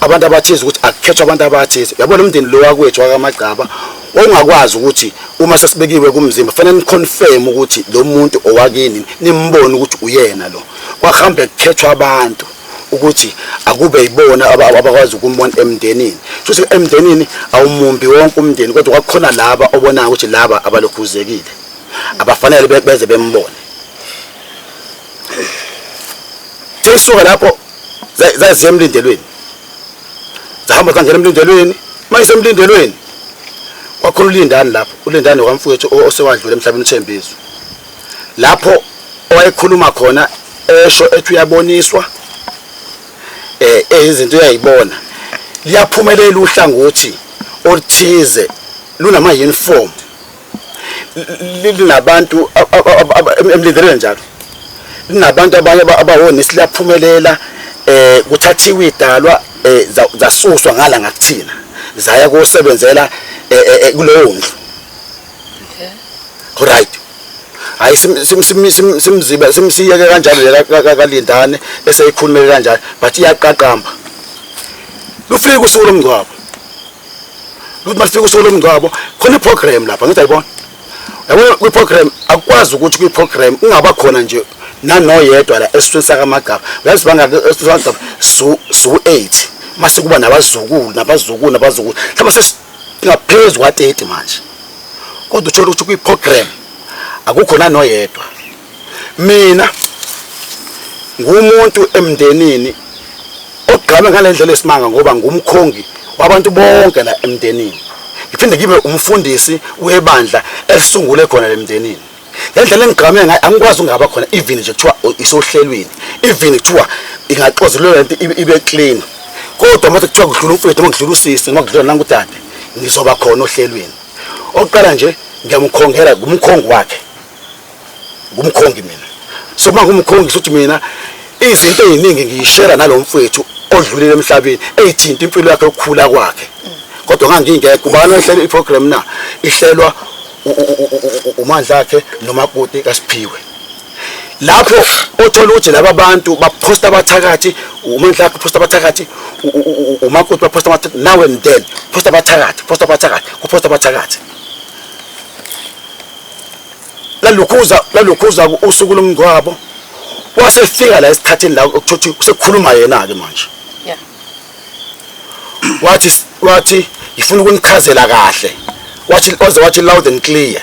Speaker 2: abantu abathize ukuthi akukhethwa abantu abathize uyabona umndeni lo wakwethu wakamagcaba ongakwazi ukuthi uma sesibekiwe kumzimba fanele niconfirm ukuthi lo muntu owakini nimbone ukuthi uyena lo kwakuhambe kukhethwa abantu Ukuthi akube yibona abakwazi ukumbona emndenini. Futhi emndenini awumumbi wonke umndeni, kodwa kwakukhona laba obonayo ukuthi laba abalokhuzekile, abafanele beze bembone. Seyisuka lapho zaziya emlindelweni, zahamba zangena emlindelweni. Mayisemlindelweni kwakhona uLindani lapho, uLindani kwamfowethu osewadlula emhlabeni, uThembiso, lapho owayekhuluma khona esho ethi uyaboniswa izinto uyayibona. Liyaphumelela uhlangothi oluthize lunama uniform, linabantu emlindelweni njalo, linabantu abanye abawonesi. Liyaphumelela, kuthathiwe idalwa, zasuswa ngala ngakuthina, zaya kosebenzela kuleyo ndlu. Right, hayi, simziba simsiyeke kanjalo le kaLindane eseyikhulumele kanjalo, but iyaqaqamba. Lufika usuku lomngcwabo, luthi malifika usuku lomngcwabo khona iprogram lapha. Ngithi ayibona, yabona, kwi-program akukwazi ukuthi kwi-program ungaba khona nje nanoyedwa la esiswini sakaMagaba. Uyazi bangaki esiswini sakaMagaba? Su-8, mase kuba nabazukulu, nabazukulu, nabazukulu, mhlawumbe sesingaphezu kwa-30 manje, kodwa uthole ukuthi kwi-program akukho nanoyedwa. Mina ngumuntu emndenini ogqame ngale ndlela esimanga, ngoba ngumkhongi wabantu bonke la emndenini, ngiphinde ngibe umfundisi webandla elisungule khona lemndenini. Ngendlela engigqame ngayo angikwazi ungaba khona, even nje kuthiwa isohlelweni, even kuthiwa ingaxozulelwa lento ibe clean, kodwa mase kuthiwa kudlula umfowethu noma kudlula usisi noma kudlula nangudade, ngizoba khona ohlelweni. Oqala nje ngiyamkhongela, ngumkhongi wakhe, ngumkhongi mina. So uma ngumkhongi, sokuthi mina izinto ey'ningi ngiyishera nalo mfowethu odlulile emhlabeni, ey'thinta impilo yakhe, ukukhula kwakhe, kodwa ngangingekho. Ubani ohlele iprogram na? Ihlelwa uMandla akhe nomakoti kaSiphiwe. Lapho othola ukuthi laba bantu baphosta abathakathi, uMandla akhe uphosta abathakathi, umakoti baphosta abathakathi, now and then posta abathakathi, posta abathakathi, kuphosta abathakathi. Lalukhuza usuku lomngcwabo, wasefika la esikhathini la ukuthothi usekukhuluma yena-ke manje. Wathi ngifuna ukunichazela kahle, wathi, waze wathi loud and clear,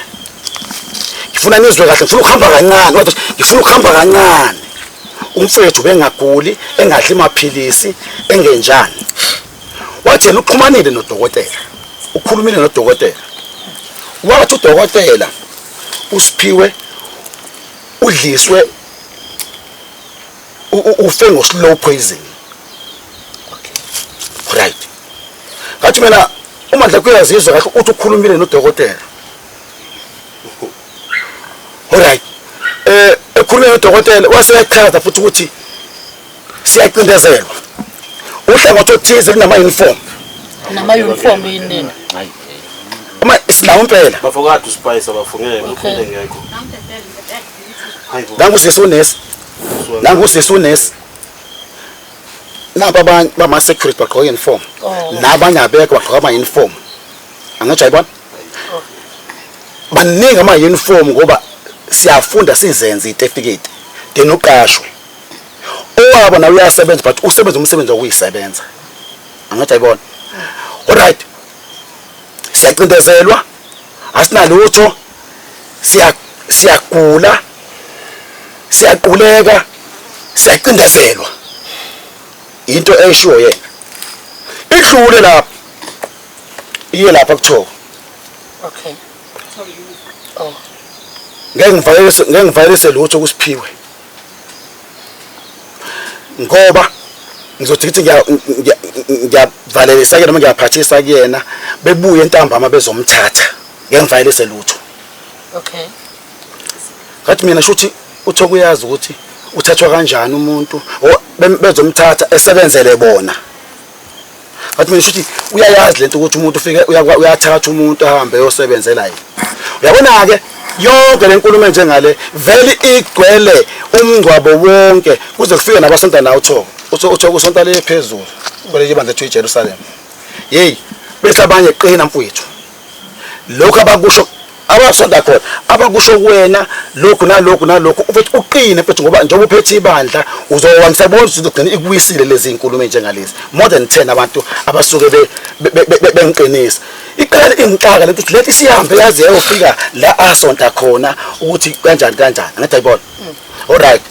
Speaker 2: ngifuna nizwe kahle, ngifuna ukuhamba kancane. Wathi ngifuna ukuhamba kancane, umfethu bengaguli, engadli maphilisi, engenjani. Wathi yena uxhumanile nodokotela, ukhulumile nodokotela, wathi udokotela uSiphiwe udliswe, ufe ngo-slow poison. Right, ngathi mina uMandla kuyazizwa kahle uthi ukhulumile nodokotela. Alright, ekhulumile nodokotela, wase yachaza futhi ukuthi siyacindezelwa uhlangothi othize kunama-uniform.
Speaker 1: Nama-uniform yini nina?
Speaker 2: Uma sinawo impela.
Speaker 3: Bafokade uSpice abafungeke ukhonto engekho. Hayibo.
Speaker 2: Nangu sisi unesi, nangu sisi unesi, naba abanye bama-security bagqoka uniform. Nabanye abekho bagqoka ama-uniform. Angathi ayibona, baningi ama-uniform ngoba siyafunda, sizenze itifiketi, then uqashwe. Owabo nawe uyasebenza, but usebenza umsebenzi wokuyisebenza. Angathi ayibona. Alright, siyacindezelwa, asinalutho, siyagula, siyaquleka, siyacindezelwa. Into eshiwo yena idlule lapho, iye lapha kuThoko.
Speaker 1: Okay. Oh.
Speaker 2: Ngeke ngivalelise lutho kuSiphiwe, ngoba ngizothi ngithi ngiyavalelisa ke noma ngiyaphathisa kuyena, bebuye ntambama bezomthatha, ngeke ngivalelise lutho. Ngathi mina shuthi uThoko uyazi ukuthi uthathwa kanjani umuntu bezomthatha esebenzele bona. Ngathi mina shuthi uyayazi lento ukuthi umuntu ufike uyathatha umuntu ahambe eyosebenzela yena. Uyabona-ke, yonke le nkulumo enjengale vele igcwele umngcwabo wonke kuze kufike nabasonta nawo uThoko. UThoko usonta le phezulu kweleli bandla ethiwa iJerusalem. Yeyi, bese abanye qina mfowethu, lokhu abakusho. Abasonta khona abakusho kuwena lokhu nalokhu nalokhu mfethu, uqine mfethu, ngoba njengoba uphethe ibandla uzowa ngisabona ukuthi uzogcina ikuwisile lezi inkulumo enjengalezi. More than 10 abantu abasuke bengiqinisa. Iqala ingixaka lento ukuthi lento isihambe yaze yayofika la asonta khona ukuthi kanjani kanjani. Angithi ayibona. Alright.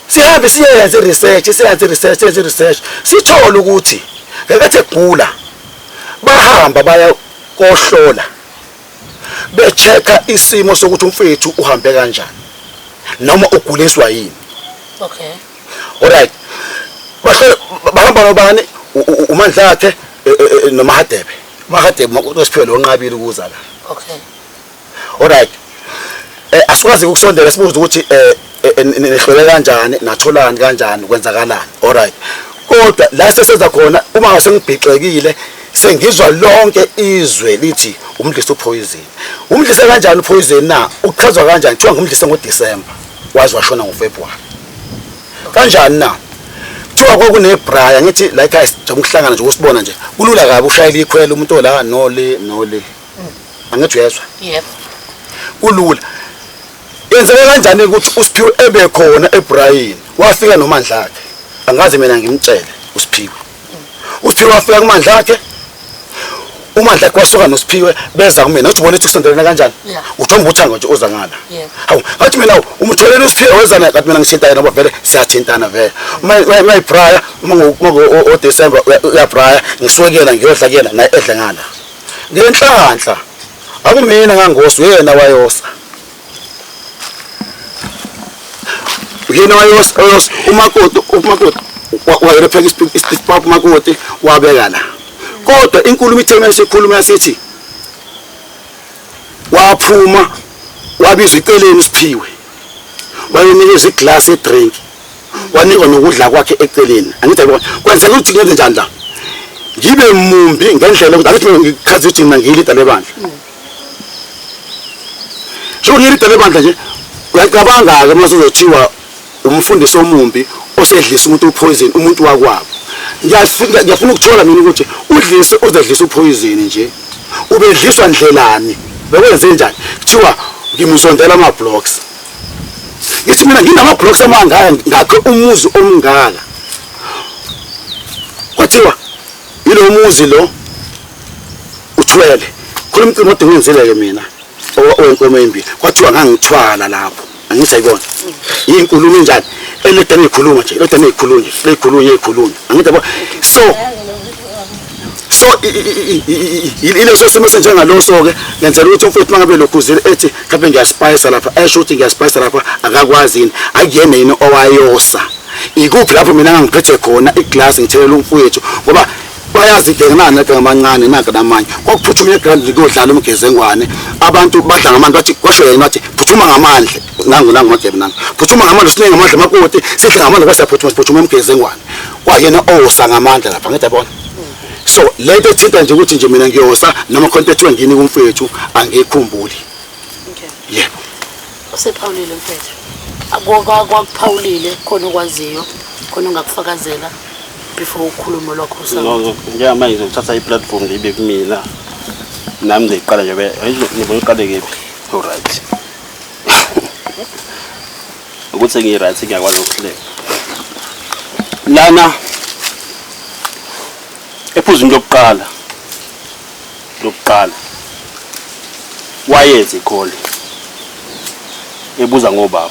Speaker 2: Sihambe siyenze research, siyenze research, siyenze research. Sithole ukuthi ngenkathi egula bahamba baya kohlola be-check-a isimo sokuthi umfethu uhambe kanjani noma uguliswa yini.
Speaker 1: Okay.
Speaker 2: Alright. Bahlole bahamba nobani uMandlakhe noMahadebe. UMahadebe uSiphiwe lo nqabile ukuza la.
Speaker 1: Okay.
Speaker 2: Alright. Asikwazi ukusondela sibuze ukuthi nihlole kanjani, natholani kanjani, kwenzakalani. Alright. Kodwa la sesenza khona uma ngase ngibhixekile sengizwa lonke izwe lithi umdlisa upoison. Umdlise kanjani upoison na? Uchazwa kanjani? Kuthiwa ngumdlise ngoDecember. Waze washona ngoFebruary. Kanjani na? Kuthiwa kwakunebraya ngithi la ekhaya sijama ukuhlangana nje usibona nje. Kulula kabi ushayela ikhwelo umuntu ola no le no le. Angithi uyezwa?
Speaker 1: Yebo.
Speaker 2: Kulula. Yenzeke kanjani ukuthi uSiphiwe ebe khona eBrayini wafika noMandlakhe? Angaze mina ngimtshele uSiphiwe. uSiphiwe wafika kuMandlakhe, uMandlakhe wasuka noSiphiwe beza kumina. Uthi ubona ukuthi kusondelene kanjani? Uthomba uthango nje uza ngala. Hawu, ngathi mina umtholele uSiphiwe weza naye, ngathi mina ngishinta yena ngoba vele siyathintana vele. Uma ibraya uma ngo-December uyabraya, ngisuke kuyena ngiyodla kuyena naye edle ngala. Ngenhlanhla akumina ngangosi, uyena wayosa. Uyena wayosa, wayosa umakoti, umakoti wayepheka isipapa umakoti wabeka la. Kodwa inkulumo ithe uma isikhuluma yasithi waphuma wabizwa eceleni uSiphiwe, wayonikeza iglasi edrink, wanikwa nokudla kwakhe eceleni. Angithi yabona kwenzeka ukuthi ngenze njani la, ngibe mumbi ngendlela ukuthi angithi ngichaze ukuthi mina ngiyilida lebandla. Njengoba ngiyilida lebandla nje, uyacabanga-ke uma sezothiwa umfundisi omumbi osedlisa umuntu upoison, umuntu wakwabo. Ngiyafuna ukuthola mina ukuthi udlise uzedlisa upoison nje, ubedliswa ndlelani, bekwenze njani? Kuthiwa ngimzondela ama-blocks. Ngithi mina nginama-blocks amangaka ngakhe umuzi omngaka. Kwathiwa yilo muzi lo uthwele. Khona umcimbi ode ngenzile-ke mina owenkomo ezimbili, kwathiwa ngangithwala lapho. Angithi ayibona iyinkulumo enjani elede niyikhuluma nje, elede niyikhulunywa nje, leyikhulunywa eyikhulunywa. Angithi yabo, so ileso simo senjengaloso-ke ngenzela ukuthi umfowethu uma ngabe lokhuzile ethi mhlawumbe ngiyaspayisa lapha, esho ukuthi ngiyaspayisa lapha, akakwazi yini, akuyena yini owayosa. Ikuphi lapho mina ngangiphethe khona iglasi ngithelela umfowethu, ngoba bayazi igenge nani nagenge amancane nanka namanye. Kwakuphuthuma egrandi kuyodlala umgezengwane, abantu badla ngamandla, bathi kwasho yena bathi phuthuma ngamandla, nangu nangu magebe nangu, phuthuma ngamandla, siningi ngamandla makoti, sidla ngamandla kwase phuthuma siphuthuma emgezengwane. Kwayena owosa ngamandla lapha, ngithi yabona. So lento ethinta nje ukuthi nje mina ngiyosa noma khona into ethiwa nginika umfowethu angikhumbuli. Yebo.
Speaker 1: Usephawulile mfethu. Kwakuphawulile khona okwaziyo, khona ongakufakazela before ukhulumo lwakho usaba.
Speaker 3: No, njengamanje ngizothatha i-platform nje ibe kumina. Nami ngizoyiqala nje ngibona iqale kephi. Alright. Ukuthi ngi-right ngiyakwazi ukuhleka. Lana ephuzwini lokuqala wayenza ikholi ebuza ngobaba,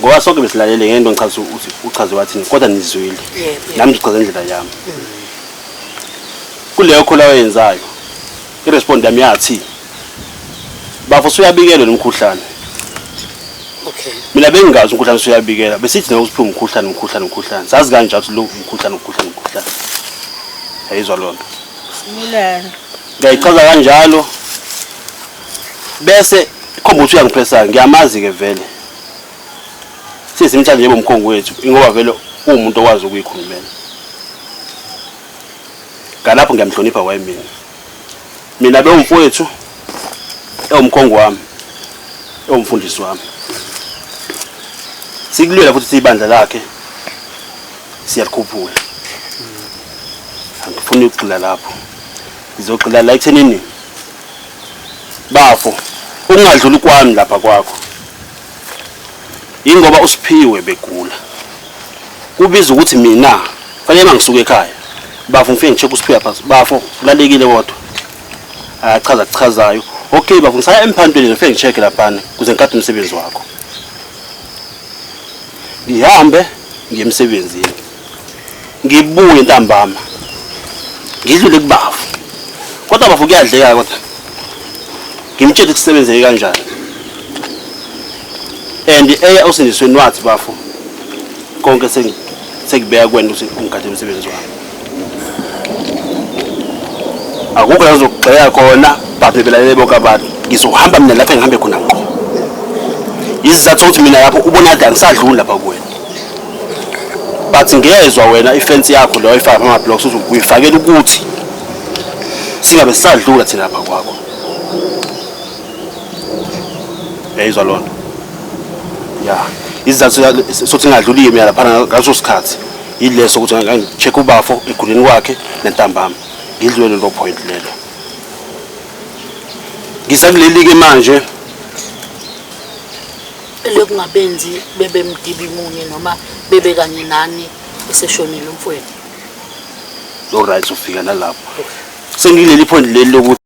Speaker 3: ngoba sonke besilalele ngento ngichaza ukuthi uchaze wathini, kodwa nizwile. Nami ngichaza indlela yami kuleyo khola ayenzayo. I-respond yami yathi bafo usuyabikelwa nomkhuhlane.
Speaker 1: Okay.
Speaker 3: Mina bengingazi umkhuhlane usuyabikela, besithi nawe usiphiwe umkhuhlane, umkhuhlane, umkhuhlane, sazi kanjani ukuthi lo umkhuhlane, umkhuhlane, umkhuhlane. Yayizwa loo nto. Ngiyayichaza kanjalo bese ikhomba ukuthi uyangipressa, ngiyamazi-ke vele. Sesimthanda njengoba umkhongi wethu, ingoba vele uwumuntu okwazi ukuyikhulumela. Ngalapho ngiyamhlonipha waye mina. Mina bewumfowethu, ewumkhongi wami, ewumfundisi wami. Sikulwela futhi siyibandla lakhe, siyalikhuphula. Angifuni ukugxila lapho. Ngizogxila la ekuthenini Bafo, ukungadluli kwami lapha kwakho yingoba uSiphiwe begula. Kubiza ukuthi mina fanele mangisuke ekhaya. Bafo ngifike ngi-check uSiphiwe phansi. Bafo ulalekile kodwa. Ayachaza kuchazayo. Okay bafo ngisaya emphantweni ngifike ngi-check laphana kuze ngikade umsebenzi wakho. Ngihambe ngiye emsebenzini. Ngibuye ntambama. Ngidlule kubafo. Kodwa bafo kuyadleka kodwa. Ngimtshele kusebenzeke kanjani. And eya osindisweni wathi bafo konke sengibeka kuwena ukuthi ungigade umsebenzi wami. Akukho la ngizokugxeka khona but bebelalele bonke abantu. Ngizohamba mina lapho engihambe khona ngqo. Isizathu sokuthi mina lapho ubona kade angisadluli lapha kuwena. But ngiyezwa wena ifence yakho leyo oyifaka ama-blocks ukuthi uyifakela ukuthi singabe sisadlula thina lapha kwakho. Uyayizwa loo nto? Ya. Isizathu sokuthi ngingadluli mina lapha ngaleso sikhathi yileso ukuthi ngangi-check ubafo eguleni kwakhe nentambama. Ngidlule lelo point lelo. Ngisakuleli-ke manje
Speaker 1: Elokungabenzi bebe mdibi munye noma bebe kanye nani eseshonile umfowenu.
Speaker 3: Lo right ufika nalapho. Sengileli point leli lokuthi